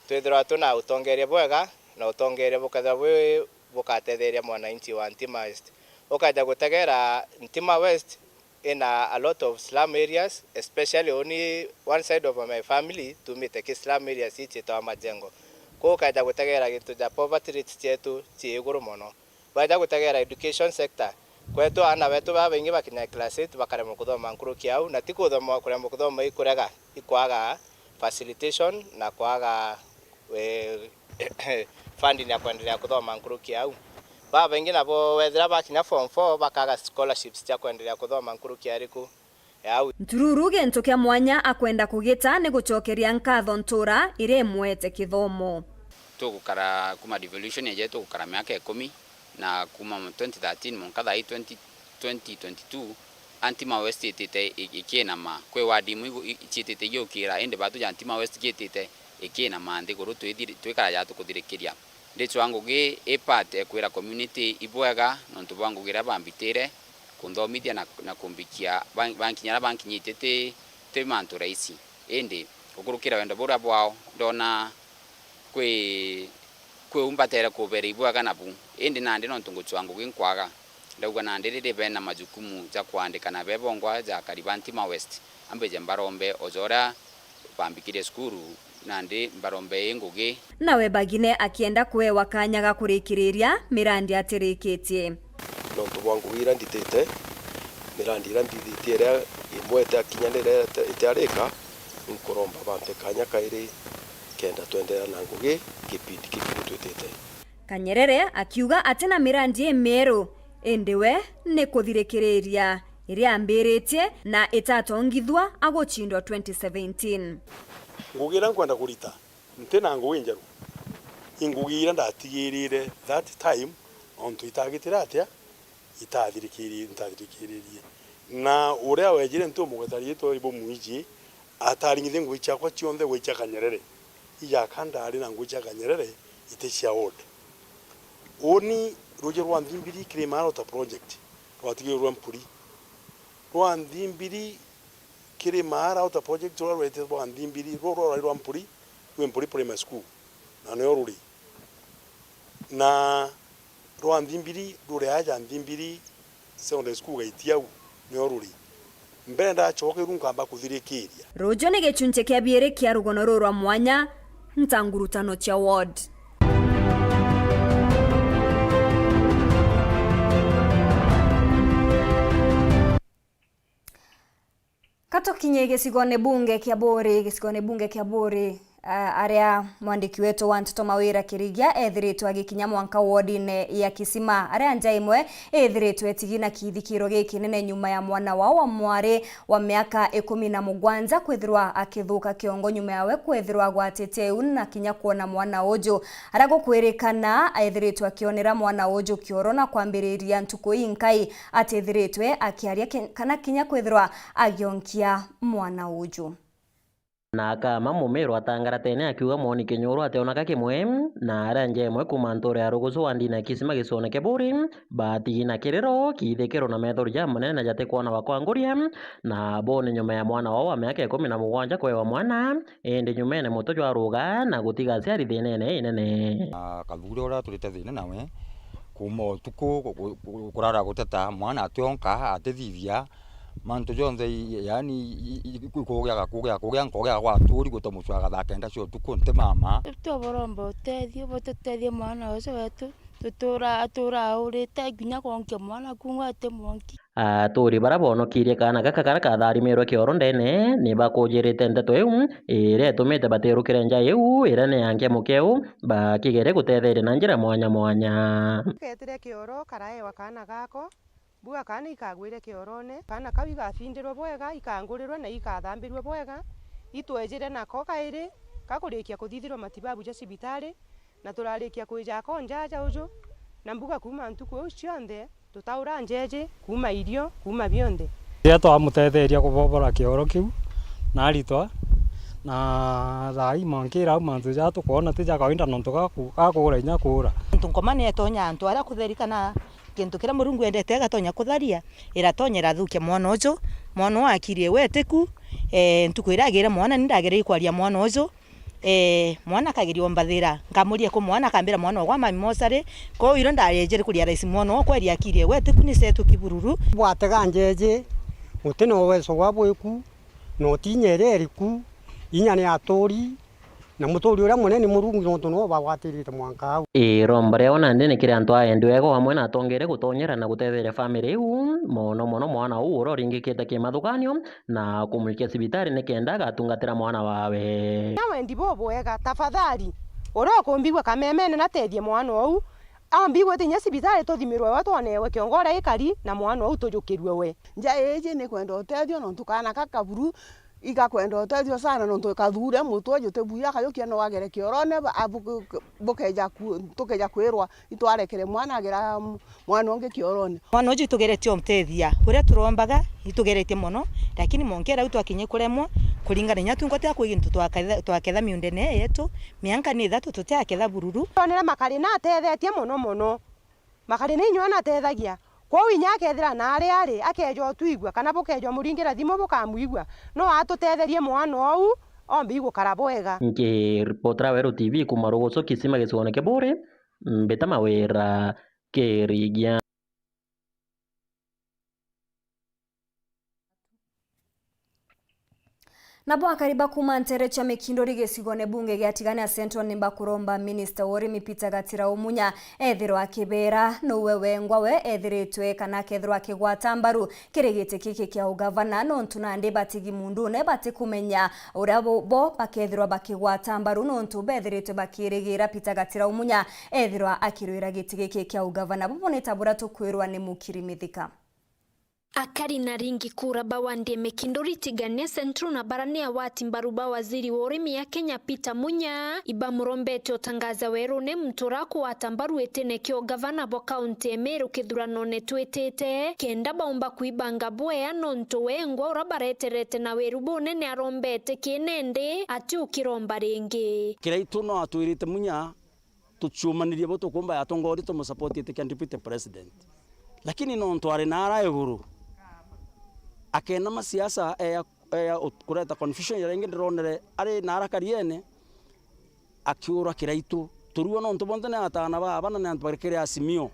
twithirwa twina utongeria bwega, na utongeria bukethirwa bwi bukatetheria mwananchi wa Ntima West. Ukaja gutegera Ntima West ina a lot of slum areas, especially uni one side of my family tumite ki slum areas ii ciitawa Majengo. Kuu ukaja gutegera gintu ja poverty rates cietu cii iguru mono. Baja gutegera education sector. Kwetu aana betu babaingi bakinya class eight bakaremwa kuthoma nkuruki au, na ti kuthoma, kuremwa kuthoma i kurega, i kwaga facilitation na kwaga, eh, funding ya kwendelea kuthoma nkuruki au. Babaingi nabo wethira bakinya form four bakaga scholarships cia kwendelea kuthoma nkuruki ariku. Ntururu gintu kia mwanya akwenda kugita ni gucokeria nkatho ntura iria imwete kithomo. Tugukara kuma devolution yeje tugukara miaka ikumi, na kuma twenty thirteen mwanka thaa ii twenty, twenty twenty-two, a Ntima West itite i-, ikiinama. Kwi ward imwe igu-, i-, ciitite igiukira, indi batu ja Ntima West kiitite ikiinama nthiguru twithiri-, twikara ja tukuthirikiria. Ndicwa ngugi i part ya kwira community ibwega nontu bwa ngugi iria bambitire, kunthomithia na, na kumbikia ban-, bankinya aria bankinyitie ti, ti mantu rahisi. Indi gukurukira wendo buria bwao, ndona kwi, kwi u mbatere kubera ibwega nabu. Indi nandi nontu ngucwa ngugi nkwaga, Ndauga nandi riri bena majukumu ja kwandikana be bongwa ja Karibantima West, ambije mbarombe o ja uria bambikirie cukuru, nandi mbarombe ii ngugi. Nawe Bagine akienda kuewa kanya ga kurikiriria mirandi atirikitie. Nontu bwa ngugi iria nditite, mirandi iria nthithitie iria imwe itiakinya na iria itiarika, nkuromba bampe kanya kairi kenda twenderea na ngugi kipindi kiki gitwitite. Kanyerere akiuga ati na mirandi imieru, indi we ni kuthirikiriria iria ambiritie na itatongithua agucindwa twenty seventeen. Ngugi iria nkwenda kurita, nti na ngugi njeru. I ngugi iria ndatigirire that time, ontu itagitire atia, itathirikirie-, ntathirikiririe. Na uria wejire nti umugweta riitwa ibumwiji, ataringithie ngugi ciakwa cionthe gwicha Kanyerere. Ijaka ndari na ngugi cia Kanyerere iti cia ward. Uni ruuji rwa Nthimbiri Kirimara Outer Project rwatigirwe rwa Mpuri. Rwa Nthimbiri Kirimara Outer Project ruria rwetete rwa Nthimbiri, ruu rwari rwa Mpuri, rwi Mpuri Primary School, na nio ruri. Na rwa Nthimbiri ruri aja Nthimbiri Secondary School gaiti au, nio ruri. Mbere ndacoka iru nkamba kuthirikiria. Ruuju ni gichunchi kia biiri kia rugono ruu rwa mwanya, nta ngurutano cia ward. Katukinye gicigone bunge kia Buuri, gicigone bunge kia Buuri, a-, aria mwandiki wetu wa nteto Mawira Kirigia ethiritwe agikinya mwanka wodine ya Kisima, aria nja imwe ithiritwe itigi na kithikiro gikinene nyuma ya mwana wao wa mwari wa miaka ikumi na mugwanja kwithirwa akithuka kiongo nyuma yawe kwithirwa agwatite iu na kinya kwona mwana uju. Aria gukwirikana, ethiritwe akionera mwana uju kioro na kwambiriria ntuku inkai atithiritwe akiaria ki-, kana kinya kwithirwa agionkia mwana uju. Na akama mumiru atangaratene akiuga mwoni kinyuru ateona ka kimwe, na aria nja imwe kuuma ntuura ya rugusu wa ndini ya Kisima gicione kia Buuri, batigi na kiriro, kithikiro na methori jamanene na jatikwona wa kwanguria, na bone nyuma ya mwana wao wa miaka ikumi na mugwanja kwewa mwana, indi nyumene muto jwaruga na gutiga aciari thinene inene. Na Kathuri uria turite thina nawe, kuuma utuku ku-, ku-, ku-, kurara guteta, mwana ationka, atithithia, mantu jonthe i-, yaani i-, i-, i-, kugia, kugia, kugia, nkogia gwaturi guta mucwaga thaa kenda cia utuku, nti mama. Tuburomba utethio, bututethie mwana ucio wetu, tutura, atura aurite, nginya kwonkio mwana kungwa ati mwonkio. Aturi bara bonokirie kaana gaka karia katharimirwe kioro ndene, ni bakujirite nteto iu, iria itumite batirukire nja iu, iria ni ya nkia mukeu, bakigere gutetheria na njira mwanya mwanya. Ketire kioro karaewa kaana gako, mbuga kaana ikagwire kiorone, kaana kau igafindirwe bwega, ikangurirwe na ikathambirwe bwega, itwejire nako kairi, kakurikia kuthithirwa matibabu ja cibitari, na turarikia kwija ako njaja uju, na mbuga kuuma ntuku iu cionthe, tutaura njeeji, kuuma irio, kuuma bionthe. Riria twamutetheeria kubobora kioro kiu, na aritwa, na thaa ii mwankira au mantu jaa tukwona ti ja kawaida nontu gaku-, gakuura inya kuura. Nontu nkoma ni itonya antu aria kutheri kana kintu kiria Murungu endete gatonya kutharia, iratonya irathukia mwana uju. Mwana uu akiri iwe itiku, ee, ntuku iria agire mwana ni ndagereire kwaria mwana uju, Ee, mwana akageria umbathira, nkamuria ku mwana, akambira mwana ogwa mami mochari. Kwou irio ndareejere kuria raisi mwana oo kweri akiri ewe atiku ni setu kibururu. Bwatega njeeji, guti na uwezo bwa bwiku, na utinya iria iriku, inya ni aturi, na muturi uria munene ni Murungu, nontu niwe ubagwatirite mwanka au. Iromba riao nandi ni kiri antu a endi wega o amwe na atongere gutonyera na gutetheria family iu, mono mono mwana uu uria uringikite kimathuganio, na kumwikia cibitari nikenda agatungatira mwana wawe. Na wendi bubwega, tafadhali, uria ukumbigua kamemene na tethie mwana ou, aumbigua tinya cibitari tuthimirwe we, twonewe kiongo uria ikari, na mwana ou tujukirue we. Nja iji ni kwenda utethio, nontu kaana ka kaburu igakwenda utethio sana, nontu kathure mutwe juti buya, kajukia no agere kiorone, ba-, abu-, bukeja ku-, tukeja kwirwa itwarekere mwana agera mwana ungi kiorone. Mwana uju itugeretie umtethia uria turombaga, itugeretie mono, lakini mwankira au twakinye kuremwa, kuringana inya tungwa tia kwi gintu twaketha, twaketha miundene yetu, mianka ni ithatu tutiaketha bururu. Twonere Makari na atethetie mono mono. Makari ni inywe na atethagia. Kwou inya akethira na ari ari, akeja utwigua, kana bukeja umuringira thimu bukamwigua, no atutetherie mwana ou, ombi gukara bwega. Nkiripotera Weru T V kuma Rugusu Kisima gicigoone kia Buuri, mbita Mawira Kirigia. Nabo akari ba kuuma nteere cia Mikinduri gicigone bunge gia Tigania Central ni bakuromba minista wa urimi Peter Gatira Umunya ethirwa akibera nouwe wengwa we ethiritwe kana akethirwa akigwata mbaru kiri giti giki kia ugavana, nontu nandi batigi mundune batikumenya uria bo, bo bakethirwa bakigwata mbaru, nontu bethiritwe bakirigira Peter Gatira Umunya ethirwa akirwira giti giki kia ugavana. Bubu ni ta buria tukwirwa ni Mukiri Mithika. Akari na ringi kura ba wandi ya Mikinduri Tigania Central na bara ni agwati mbaru ba waziri wa urimi ya Kenya Peter Munya ibamurombete utangaza werune muntu uria akugwata mbaru itine kia ugavana bwa kaunti ya Meru kithuranone twitite, kenda baumba kwibanga bwea, nontu wengwa uria bareterete na wiru bunene arombete kinende ati ukiromba ringi. Kiraitu no atwirite Munya tuciumanirie bo tukumba yatongoria tumusapoti itikia deputy president. Lakini nontu ari naara iguru, akena masiasa eya, eya ut-, kureta confusion iria ingi ndironere ari naara kariene, akiura Kiraitu. Turua nontu bonthe ni atana ba abana ni antu bari kiri Azimio.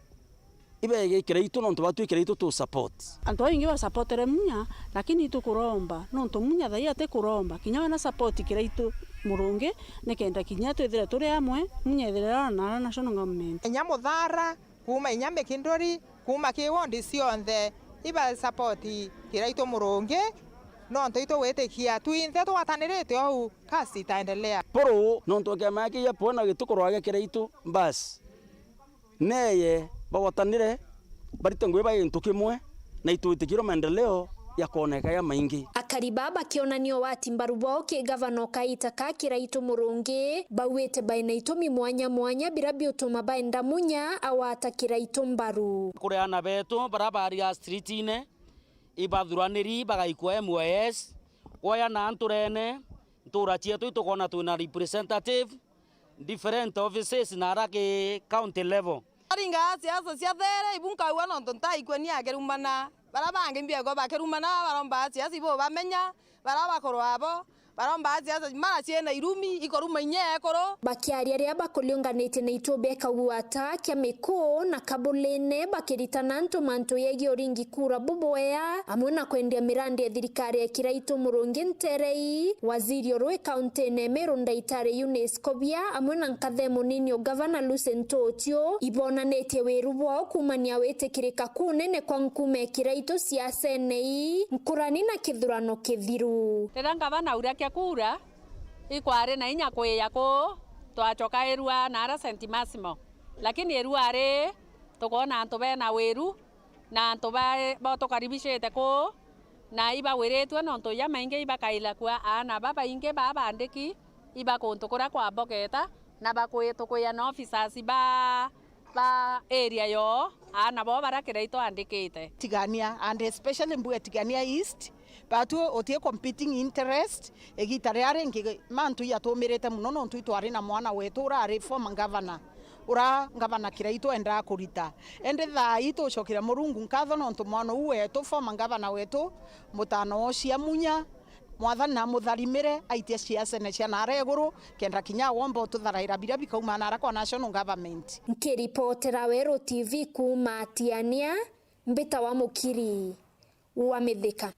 Ibege Kiraitu nontu batwi Kiraitu tu support. Antu baingi basapotere Munya, lakini itukuromba, nontu Munya thai atikuromba, kinya wena support Kiraitu Murungi, nikenda kinya twithire turi amwe, Munya ethire ara na ara national government. Inya Muthara, kuuma inya Mikinduri, kuuma ki ward cionthe, iba support Kiraitu Murungi, nontu itugwitikia twinthe tugwatanirite ou, kazi itaendelea. Puru, nontu kiama giki gia pona gitukurwa gia Kiraitu, basi. Neye bagwatanire, barite ngugi ba gintu kimwe, na itwitikirwe maendeleo yakoneka ya maingi. Akari baa bakionania ugwati mbaru bwao ki gavana o kaita ka Kiraitu Murungi, bauite baina itumi mwanya mwanya biria biutuma baenda Munya agwata Kiraitu mbaru. Kuri aana betu baria bari a street-ine, ibathuraniri bagaikua M Y S, kwoya na nturene, ntura cietu itukona twina representative, different offices na ara ki county level. Aringa siasa cia there ibu nkaua nontu ntaikua ni akirumana. Bara bangi mbiegwa bakirumana baromba siasa ibo bamenya, bara bakorwa abo, baromba siasa mara ciena irumi, ikoruma inya ekuru. Bakiaria ria bakuriunganitie na itubi ekagwata kia Miku na Kabulene bakiritana antu mantu yegi uringi kura bubwea, amwe na kwendia mirandi ya thirikari ya Kiraitu Murungi nterei, waziri urwi kauntine Meru Ndaitari Eunice Kobia, amwe na nkathe munini o gavana Lucy Ntuucio, ibonanitie wiru bwao kuumania witikirika kunene kwa nkume Kiraitu siasene ii, nkurani na kithurano kithiru. Riria ngavana aurakia kura, ikwari na inya kwiya kuu, twacokairua naara Saint Maximal. Lakini irua ri, tukoona antu bena wiru, na antu ba, bo tukaribicite kuu, na ibawiritue nontu jamaingi ibakaila kua aana babaingi baa bandiki iba kuntu kuria kwamboketa, na bakwi-, tukwia na officers ba, ba area yoo, aana bao baria Kiraitu andikite. Tigania, and especially mbuge Tigania East, batu utie competing interest, igita riria ringi mantu ijatumirite mono nontu itwari na mwana wetu urari former governor. Ura ngavana Kiraitu endaa kurita. Indi thaa ii tucokeria Murungu nkatho nontu mwana uu wetu, former ngavana wetu, mutano ucio Munya, Mwathani namutharimire, aitie ciasene cia naara iguru, kenda kinya agomba ututharaira biria bikauma naara kwa national government. Nkiripotera Weru T V kuuma Tiania, mbita wa Mukiri wa Mithika.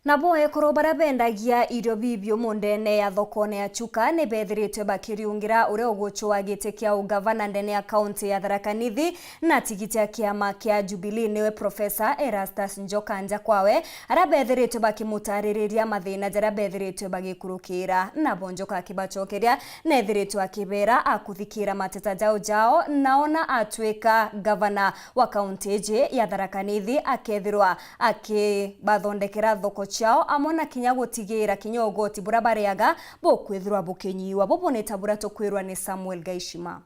Nabo ekuru baria bendagia irio bibiumu ndene ya thokone ya Chuka ni bethiritwe bakiriungira uria ugucua giti kia ugavana ndene ya kaunti ya Tharaka Nithi, na tigiti ya kiama kia Jubilee niwe Professor Erastus Njoka Njakwawe, aria bethiritwe bakimutaririria mathina jaria bethiritwe bagikurukira. Nabo Njoka akibacokeria, nethiritwe akibera akuthikira mateta jau jao, na ona atwika gavana wa kaunti iji ya Tharaka Nithi akethirwa akibathondekera thoko ciao, amwe na kinya gutigira kinya ugoti buria bariaga bukwithirwa bukinyiwa. Bubu ni ta buria tukwirwa ni Samuel Gaishima.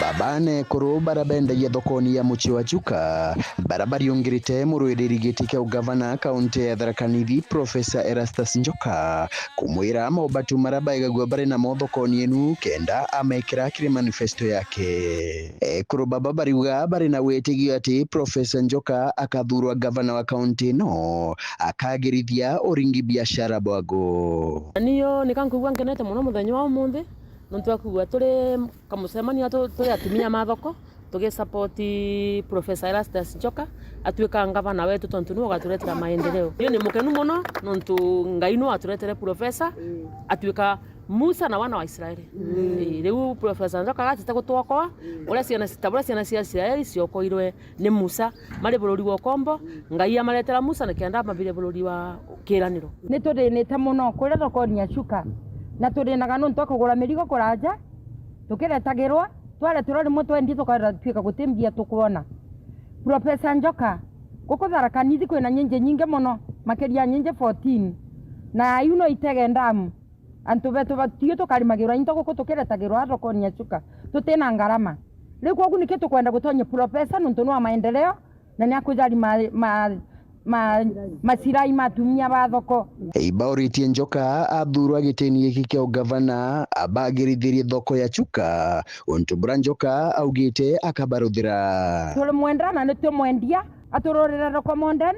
Baba na ekuru baria bendagia thokoni ya mucii wa Chuka, baria bariungirite murwiriri giti kia ugavana kaunti ya Tharaka Nithi, Professor Erastus Njoka, kumwira mobatu maria baigagua bari namo thokoni enu kenda amekira kiri manifesto yake. Ekuru baba bariuga bari na witigio ati Professor Njoka akathurwa gavana wa kaunti ino, akagirithia uringi biashara bwago. Niyo nika nkwigua nkenete mono muthenya wa umunthi, nontu wa kwigua turi kamucemanio tu-, turi atumia ma thoko, tugisapoti Professor Erastus Njoka, Atuika ngavana wetu tontu niwe ugaturetera maendeleo. Niu ni mukenu mono nontu Ngai niwe waturetere profesa, atuika Musa na wana wa Israeli. Ii, riu Profesa Njoka agatite gutwokoa, uria ciana, ta buria ciana cia Israeli ciokoirwe ni Musa mari bururi wa ukombo, Ngai amaretera Musa nikenda amabire bururi wa kiraniro. Nituthĩnĩte mũno kũrĩa thokoni ya Chuka, na tũthĩnaga nũntũ wa kũgũra mĩrigo kũraaja, tũkĩretagĩrwa, twareterwa rĩmwe twendia tũkatuĩka gũtĩ mbia tũkwona. Profesa Njoka, gũkũ Tharaka Nithi kwĩna nyinji nyingĩ mũno, makĩria nyinji fourteen, na iu no itege ndamu. Antũ betu batio tũkarimagĩrwa into gũkũ tũkĩretagĩrwa thokoni ya Chuka, tũtĩ na ngarama. Rĩu kwogu nĩkĩ tũkwenda gũtonyia profesa nũntũ nĩ wa maendeleo, na nĩ akujali ma, ma, ma, macirai ma atumia ba thoko. Ibauritie Njoka athurwa gitini giki kia ugavana abagirithirie thoko ya Chuka, untu bura Njoka augite akabaruthira. Tũrĩ mwendera na nĩ tũmwendia, atũrorere thoko modern,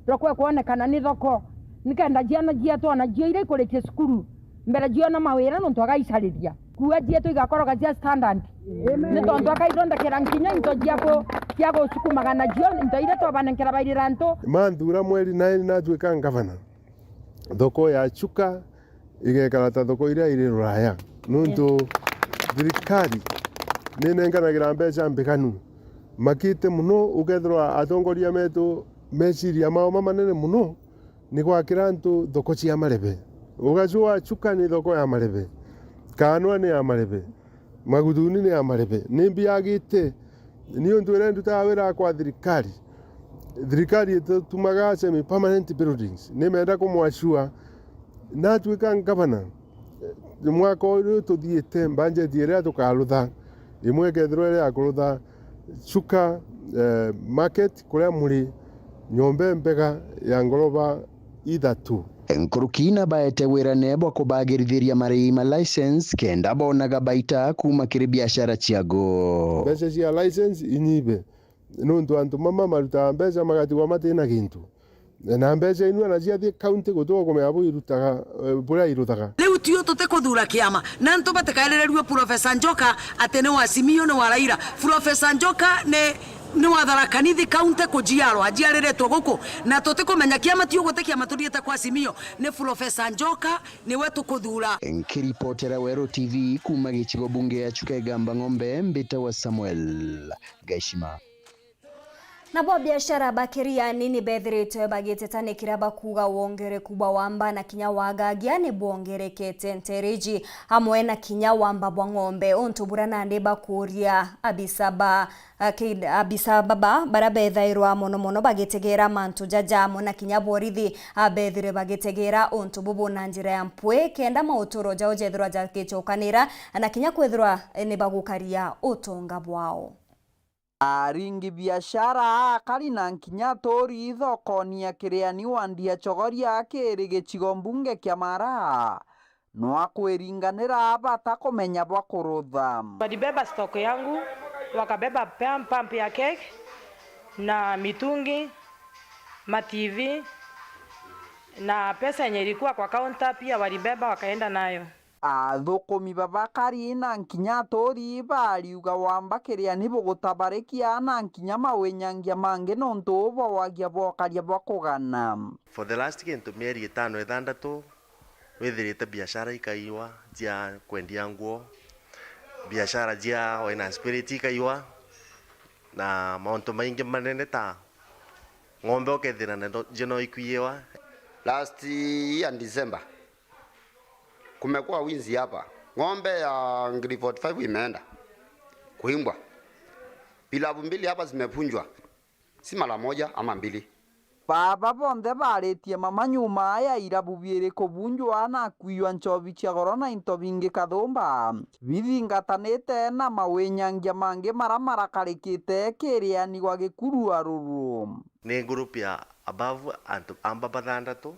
thoko ikwonekana nĩ thoko, nikenda ciana cietwa na cio iria ikuritie cukuru mbere ciona mawira nontu agaicariria. Kuua cietu igakorwa cia standard. Ni tontu akaithondekera nkinya into cia ku-, cia gucukumaga nacio, into iria twabanenkera bairira antu. Manthura mweri nine natuika ngavana, thoko ya Chuka igekara ta thoko iria iri Ruraya. Nontu thirikari ninenganagira mbeca mbiganu. Makite mono ukethirwa atongoria metu meciria mao mamanene mono, ni gwakira antu thoko cia marebe. Ugacua Chuka ni thoko ya marebe, Kanwa ni ya marebe, Magutuni ni ya marebe. Nimbi yagite? Ni untu iria ndutaga wira kwa thirikari, thirikari itutumaga semi permanent buildings. Nimenda kumwashua natuika ngavana, mwaka uyu tuthiite, mbanjeti iria tukarutha, imwe ikethirwa iri ya kurutha Chuka, eh, market kuria muri, nyomba mbega ya ngoroba ithatu. Nkuruki na baete wirane bwa kubagirithiria marii ma license kenda bonaga baita kuuma kiri biashara ciago. Mbeca cia license inyibe, nontu antu mama marutaga mbeca magatigwa matina gintu. Na mbeca inua na ciathie county gutuga kumenya bu irutaga, eh, buria iruthaga. Riu tio tutikuthura kiama, na antu batikairirirue Profesa Njoka ati ni wa Simio, ni wa Raila. Profesa Njoka ni, ni wa Tharaka Nithi County kujiarwa, ajiariritwe guku, na tutikumenya kiama tio guti kiama tuthiite kwa Simio, ni Profesa Njoka niwe tukuthura. Nkiripotera Weru T V kuuma gicigo bunge ya Chuka Igamba Ng'ombe, mbitawa Samuel Gaishima. Nabo biashara ba Kiriani ni bethiritwe bagitetanikira bakuuga wongereku bwa wamba na kinya wagagia ni bwongerekete ntereji, amwe na kinya wamba bwa ng'ombe, untu buria nandi bakuuria abisa ba, a, K-, abisa baba baria bethairwa mono mono bagitegera mantu jaja, amwe na kinya borithi, a, bethire bagitegera untu bubu na njira ya mpwi, kenda mauturo jao jethirwa jagicokanira na kinya kwithirwa, e, ni bagukaria utonga bwao. Aringi biashara akari na nkinya aturi thokoni ya Kiriani wandi ya Chogoria kiri gicigo mbunge kia Mara, nwa kwiringanira batakumenya bwa kurutha. Walibeba stock yangu, wakabeba pam-, pump ya cake na mitungi, ma T V na pesa yenye ilikuwa kwa counter pia walibeba wakaenda nayo. Athukumi baba kari na nkinya aturi bariuga wamba Kiriani bugutabarekia na nkinya mawinyangia mangi nontu bwa wagia bwa ukaria bwa kugana. For the last gintu mieri itano ithandatu, withirite biashara ikaiwa cia kwendia nguo, biashara cia wine and spirit ikaiwa, na mauntu maingi manene ta ng'ombe ukethira nacio no ikwiiwa. Last year December, kumekuwa wizi hapa. Ng'ombe ya ngiri forty five imeenda kuimbwa. Pilabu mbili hapa zimevunjwa. Si mara moja ama mbili. Baba bonthe baritie mama nyuma ya irabu biiri kuvunjwa na kwiywa nchobi cia goro na into bingi kathumba, bithingatanite na mawinyangia mangi mara marakarikite Kiriani gwa Gikuru Aruru. Ni group ya above antu amba bathandatu,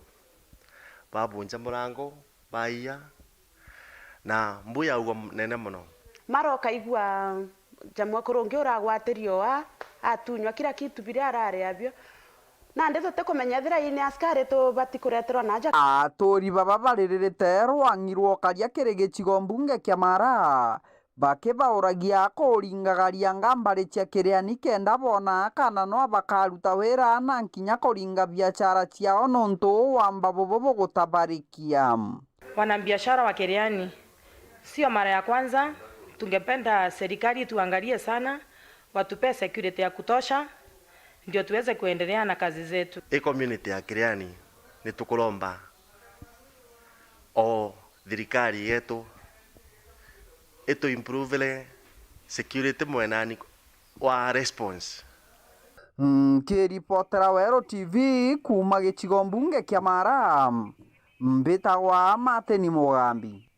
babunja murango, baiya, na mbu yaua nene mono. Mara ukaigua jamwekuru ungi uragwatirio aa, atunywa kila kitu biria arari abio. Nandi tutikumenya ethira ii ni askari tubati kureterwa na aja. Aturi baba bariririte rwang'i rwa ukaria kiri gicigo mbunge kia Mara, bakibauragia kuringagaria ngambari cia Kiriani kenda boona kana no bakaruta wira na nkinya kuringa biachara ciao nontu wa mbabu bubu bugutabarikia. Wanabiashara wa Kiriani, sio mara ya kwanza, tungependa serikali tuangalie sana, watupee security ya kutosha, ndio tuweze kuendelea na kazi zetu. I community ya Kiriani, ni tukuromba o thirikari yetu itu improvele security mwenani wa response. Nkiripotera Weru T V kuuma gicigo mbunge kia Mara, mbitagwa Martin Mugambi.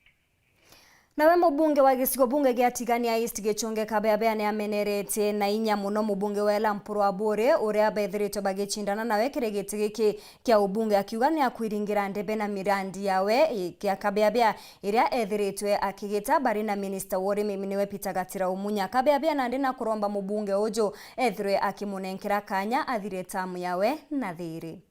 Nawe mubunge wa gicigo bunge gia Tigania East Gichunge Kabeabea ni ameneretie na inya muno mubunge wa Ela Mpuru Aburi, uria bethiritwe bagicindana nawe kiri giti giki kia ubunge, akiuga ni akwiringira ndebe na mirandi yawe i-, kia Kabeabea iria ethiritwe akigita bari na minista wa urimi niwe Peter Gatira Umunya. Kabeabea nandi na kuromba mubunge uju ethirwe akimunenkera kanya athire tamu yawe na thiri.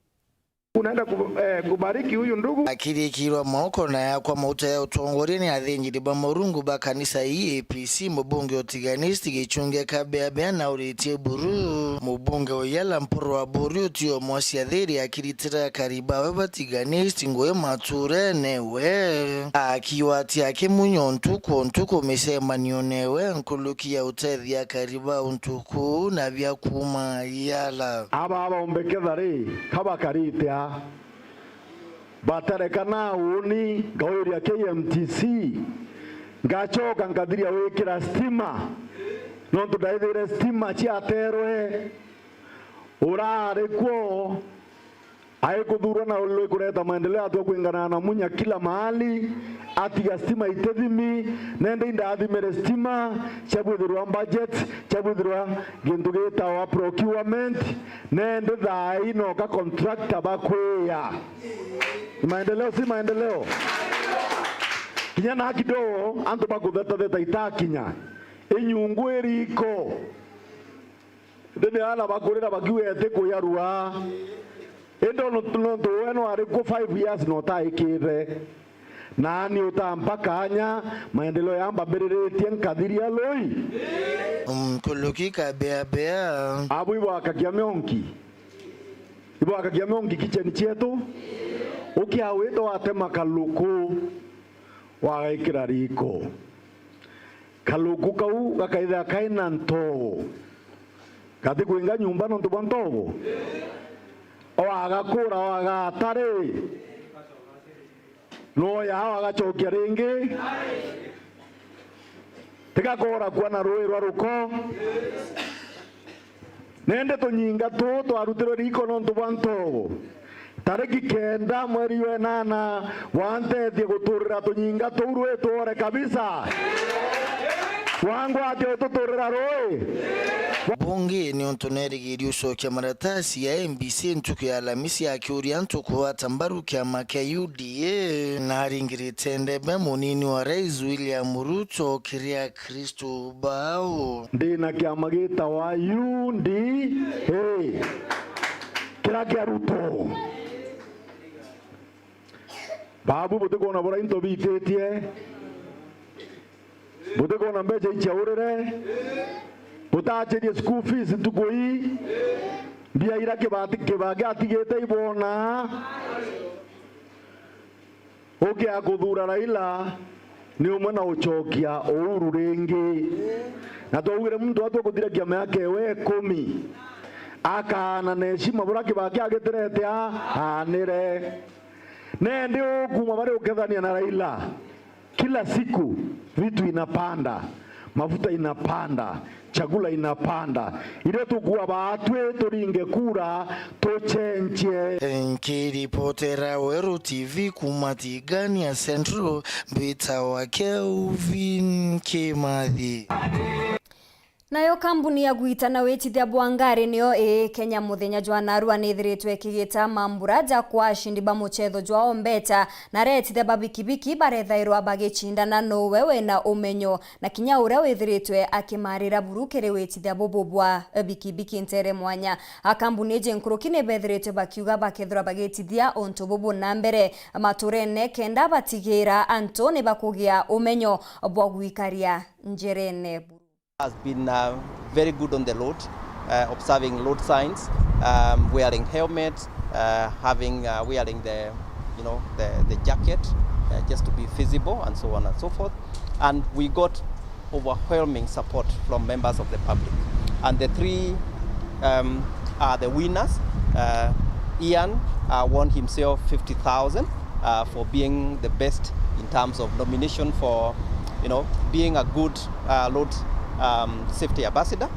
Unaenda ku-, eh, kubariki huyu ndugu. Akirikirwa moko na yakwa mauta ya utongoria ni athinjiri ba Murungu ba kanisa E A P C, mubunge Otiganist Gichunge Kabeabea na uritie buru. Mubunge Oyala Mpuru wa Buri utio mwacia thiri akiritira akari bawe ba Tiganist ngugi maturene we. Akiwa ati akimunya ntuku ntuku micemanio newe nkuluki ya utethia akari ba untuku na bia kuuma Yala. Aba baumbe ketha ri, ka bakarite a? Batareka na uni, ngauria K M T C, ngacoka nkathiria wikira stima, nontu ndaithire stima ciaterwe. Urari kwo, aikuthurwa na ulu ikureta maendeleo, atua kwingana na Munya kila mahali, atiga stima itithimi, nende indathimire stima, ciabwithirwa budget, ciabwithirwa gintu gitawa procurement, nende thaa ii noka contractor bakwiya. Ni maendeleo, si maendeleo? Kinya na kidogo, antu bakuthetatheta itakinya. Inyungu iriko. Ndini ana bakurira bakiuga eti kuyarua. Indi nontu, nontu we no ari kuo five years na utaikite. Nani utampa kanya, maendeleo ya mbambiriritie nkathiria lui. Nkuluki Kabeabea. Abu ibwakagia mionki. Ibwakagia mionki kicheni cietu. Ukiawita watema kaluku, wagaikira riko. Kaluku kau gakaithira kai na ntogo. Gati kwinga nyumba nontu bwa ntogo. O agakura, o agata ri. No yao agacokia ringi. Tigakora kua na rui rwa ruko. Nende tunyinga tuu twarutirwe riko nontu bwa ntogo. Tariki kenda mweri wa inana, wantethie guturira tunyinga tuu rwi twore kabisa. Wangwatia ututurira rui. Bunge ni untu nerigiri ucokia maratasi ya M B C ntuku ya Alamisi akiuria antu kugwata mbaru kiama kia U D A na aringirite ndebe munini wa Rais William Ruto kiria Kristo bao. Ndi na kiama gitawa U D A, kiria kia Ruto. Babu, butikwona buria into bititie? Butikwona mbeca icia urire? Butacirie school fees ntuku ii? Mbia ira Kibati, Kibaki atigite ibwona? Ukia kuthura Raila ni umwe na ucokia Uhuru ringi. Na twaugire muntu atua kuthirakia miaka ewe ikumi, akaana na heshima buria Kibaki agitirete a-, aanire. Nendi ukuuma bari ukethania na Raila, kila siku vitu inapanda, mafuta inapanda, chakula inapanda. Irio tukua baatwi turinge kura, tucenjie. Nkiripotera Weru T V kuuma Tigania Central, mbitawa Kelvin Kimathi. Nayo kambuni ya gwita na witithia bwa ngari niyo ii Kenya muthenya jwa narua nithiritwe ikigita mambura ja kwa ashindi ba muchetho jwa ombeta na aretithia ba bikibiki barethairwa bagicindana nuwe wina umenyo na kinya uria withiritwe akimarira buru kiri witithia bubu bwa bikibiki ntere mwanya. A kambuni iji nkuruki nibethiritwe bakiuga bakethirwa bagitithia untu bubu na mbere maturene kenda batigira antu nibakugia umenyo bwa gwikaria njerene buru. Has been, uh, very good on the road, uh, observing road signs, um, wearing helmet, uh, having, uh, wearing the, you know, the, the jacket, uh, just to be visible and so on and so forth. And we got overwhelming support from members of the public. And the three, um, are the winners. Uh, Ian, uh, won himself fifty thousand, uh, for being the best in terms of nomination for, you know, being a good, uh, road, um, safety ambassador.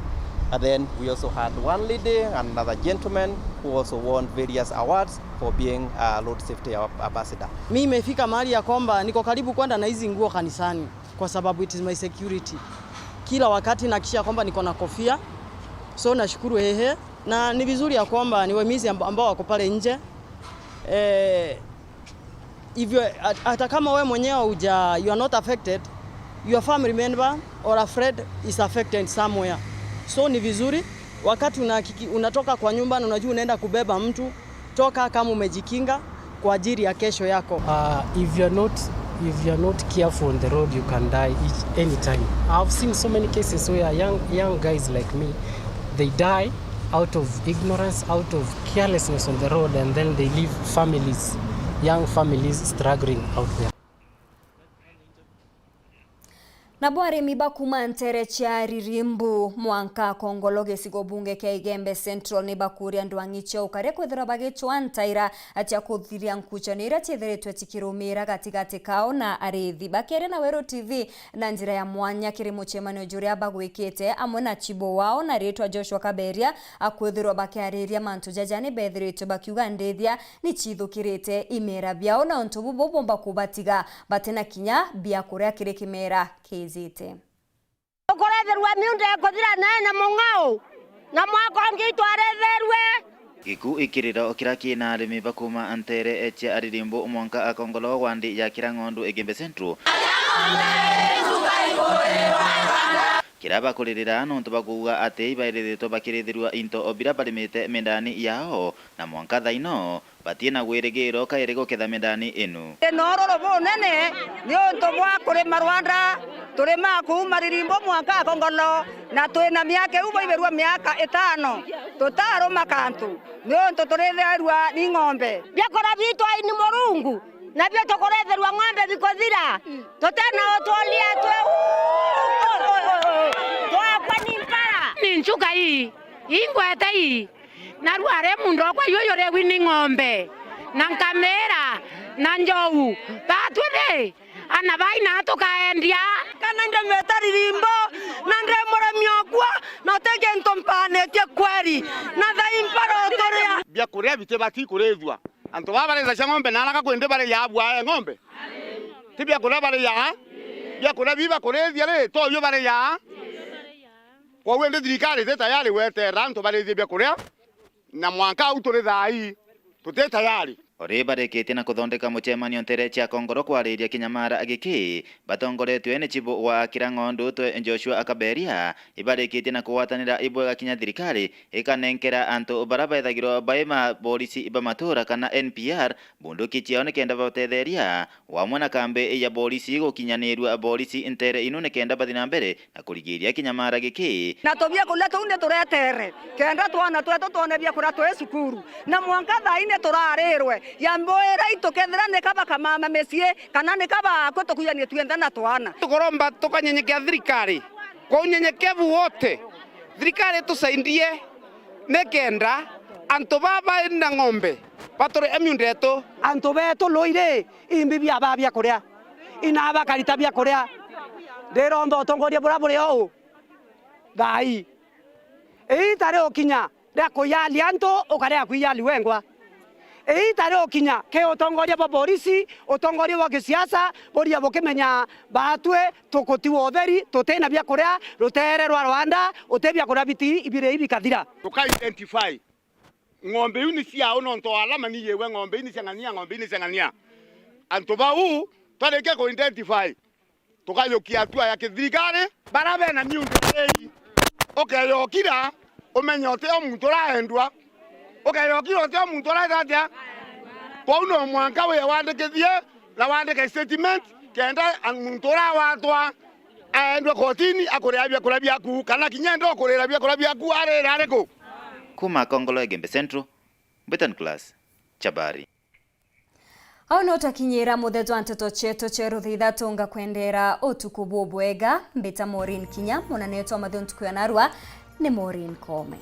And then we also had one lady and another gentleman who also won various awards for being a road safety ab-, ambassador. Mi imefika mahali ya kwamba niko karibu kwenda na hizi nguo kanisani kwa sababu it is my security. Kila wakati nahakikisha kwamba niko na kofia. So nashukuru, ehe. Na ni vizuri ya kwamba ni wahimizi amb-, ambao wako pale nje. Eh, hivyo hat-, hata kama wewe mwenyewe huja, you are not affected, your family member or a friend is affected somewhere. So ni vizuri wakati unahakiki-, unatoka kwa nyumba na unajua unaenda kubeba mtu, toka kama umejikinga kwa ajili ya kesho yako. Uh, if you're not, if you're not careful on the road, you can die each, anytime. I've seen so many cases where young, young guys like me, they die out of ignorance, out of carelessness on the road, and then they leave families, young families struggling out there. Nabo arimi ba kuuma nteere cia Ririmbu mwanka Kongolo gicigo bunge kia Igembe Central ni bakuuria ndwang'i cia ukaria kwithirwa bagicwaa ntaira cia kuthiria nkucanio iria ciithiritwe cikirumiira gatigati kao na ariithi. Bakiaria na Weru T V na njira ya mwanya kiri mucemanio juria bagwikite amwe na chibo wao na riitwa Joshua Kaberia, akwithirwa bakiariria mantu jaja ni bethiritwe bakiuga ndithia ni ciithukirite imera biao, na untu bubu bumba kubatiga batina kinya biakuria kiri kimera kiijite. Tukurethirua miunda ikuthira nae na mung'ao, na mwaka ungi itwarethirue. Giku ikiriro kiria kina arimi ba kuuma nteere cia Aririmbu mwanka Akongolo wandi ya Kirang'ondu Igembe Central, kiria bakuririra nontu bakuuga ati ibairithitwe bakirithirua into o biria barimite mindani yao, na mwanka thaino batina gwirigiro kairi guketha mindani inu. Thina ururu bunene ni untu bwa kurima rwanda, turimaa kuuma Ririmbu mwanka Akongolo, na twina miaka iu bwaibirua miaka itano tutaruma kantu, ni untu turithairua ni ng'ombe. Biakuria bitu ai ni Murungu, nabio tukurethirua ng'ombe bikuthira, tutena utwolia twe uu, twakwa ni mpara. Ni nchuka ii, ii ngwete ii, narua ari muunda okwa iu yuriwi ni ng'ombe, na nkamira, na njou, batwi ri, ana bai na tukaendia. Kana ndimeta Ririmbu, na ndi murimi okwa, na uti kintu mpanitie kweri, na thai mpara uturia. Biakuria bitibati kurithua. Antu baa barithagia ng'ombe na araka kwindi bariaa bwae ng'ombe? Ti biakuria bariaa? Biakuria bii bakurithia ri, to bio bariaa? Kwou indi thirikari iti tayari gweterera antu barithie biakuria, na mwanka au turi thaa ii, tuti tayari. Ori barikitie na kuthondeka mucemanio nteere cia Kongolo kwariria kinyamara giki, batongoretue ni chibu wa Kirang'ondu twe Joshua Akaberia, ibarikitie na kugwatanira ibwega kinya thirikari ikanenkera antu baria bethagirwa bai ma borisi ba matura kana N P R bunduki ciao nikenda babatetheria, wamwe na kambi ya borisi gukinyanirua borisi nteere inu nikenda bathi na mbere na kurigiria kinyamara giki. Na tubia kuria tuu ni turetere, kenda twana twetu twone bia kuria twi cukuru. Na mwanka thaa ii ni turarirwe, ya mbwira itu kethira nika bakamama micii, kana nika bakwi tukuyanie twionthe na twana. Tukuromba tukanyenyekea thirikari kwa unyenyekevu wote. Thirikari itusaidie nikenda antu baa bari na ng'ombe baturihe miunda yetu. Antu betu Lui ri, imbi biabaa bia kuria, ina bakarita bia kuria. Ndiromba utongoria buria buri uu thaa ii. Iita riukinya ria kuyalia antu, ukarega kwiyalia wengwa. Iita rigukinya ki utongoria bwa borisi, utongoria bwa gisiasa, buria bukimenya baatwi tukutiwa utheri, tutina biakuria, ruteere rwa Rwanda, uti biakuria biti ibiri ibi bikathira. Tuka identify ng'ombe iu ni ciaau nontu wa alama ni yigwe ng'ombe iu ni cia ng'ania, ng'ombe iu ni cia ng'ania. Antu bau twarikia ku identify, tukajukia hatua ya kithirikari. Bara bena miundi ii, ukeyokira umenye uti o muntu uraendwa, ukeyokira uti o muntu uraenda atia. Kwou no mwanka wi wandikithie na wandike statement kenda muntu urawatwa aendwe kotini akuria biakuria biaku, kana kinya enda ukurira biakuria biaku arire ariku? Kuma Kongolo Igembe Central, Mbita Nicholas Chabari. Au no twakinyira mutheto wa nteto cietu cia ruthitha tunga kwendera utuku bubwega. Mbita Maureen Kinya, munanetwa mathu ntuku ya narua ni Maureen Koome.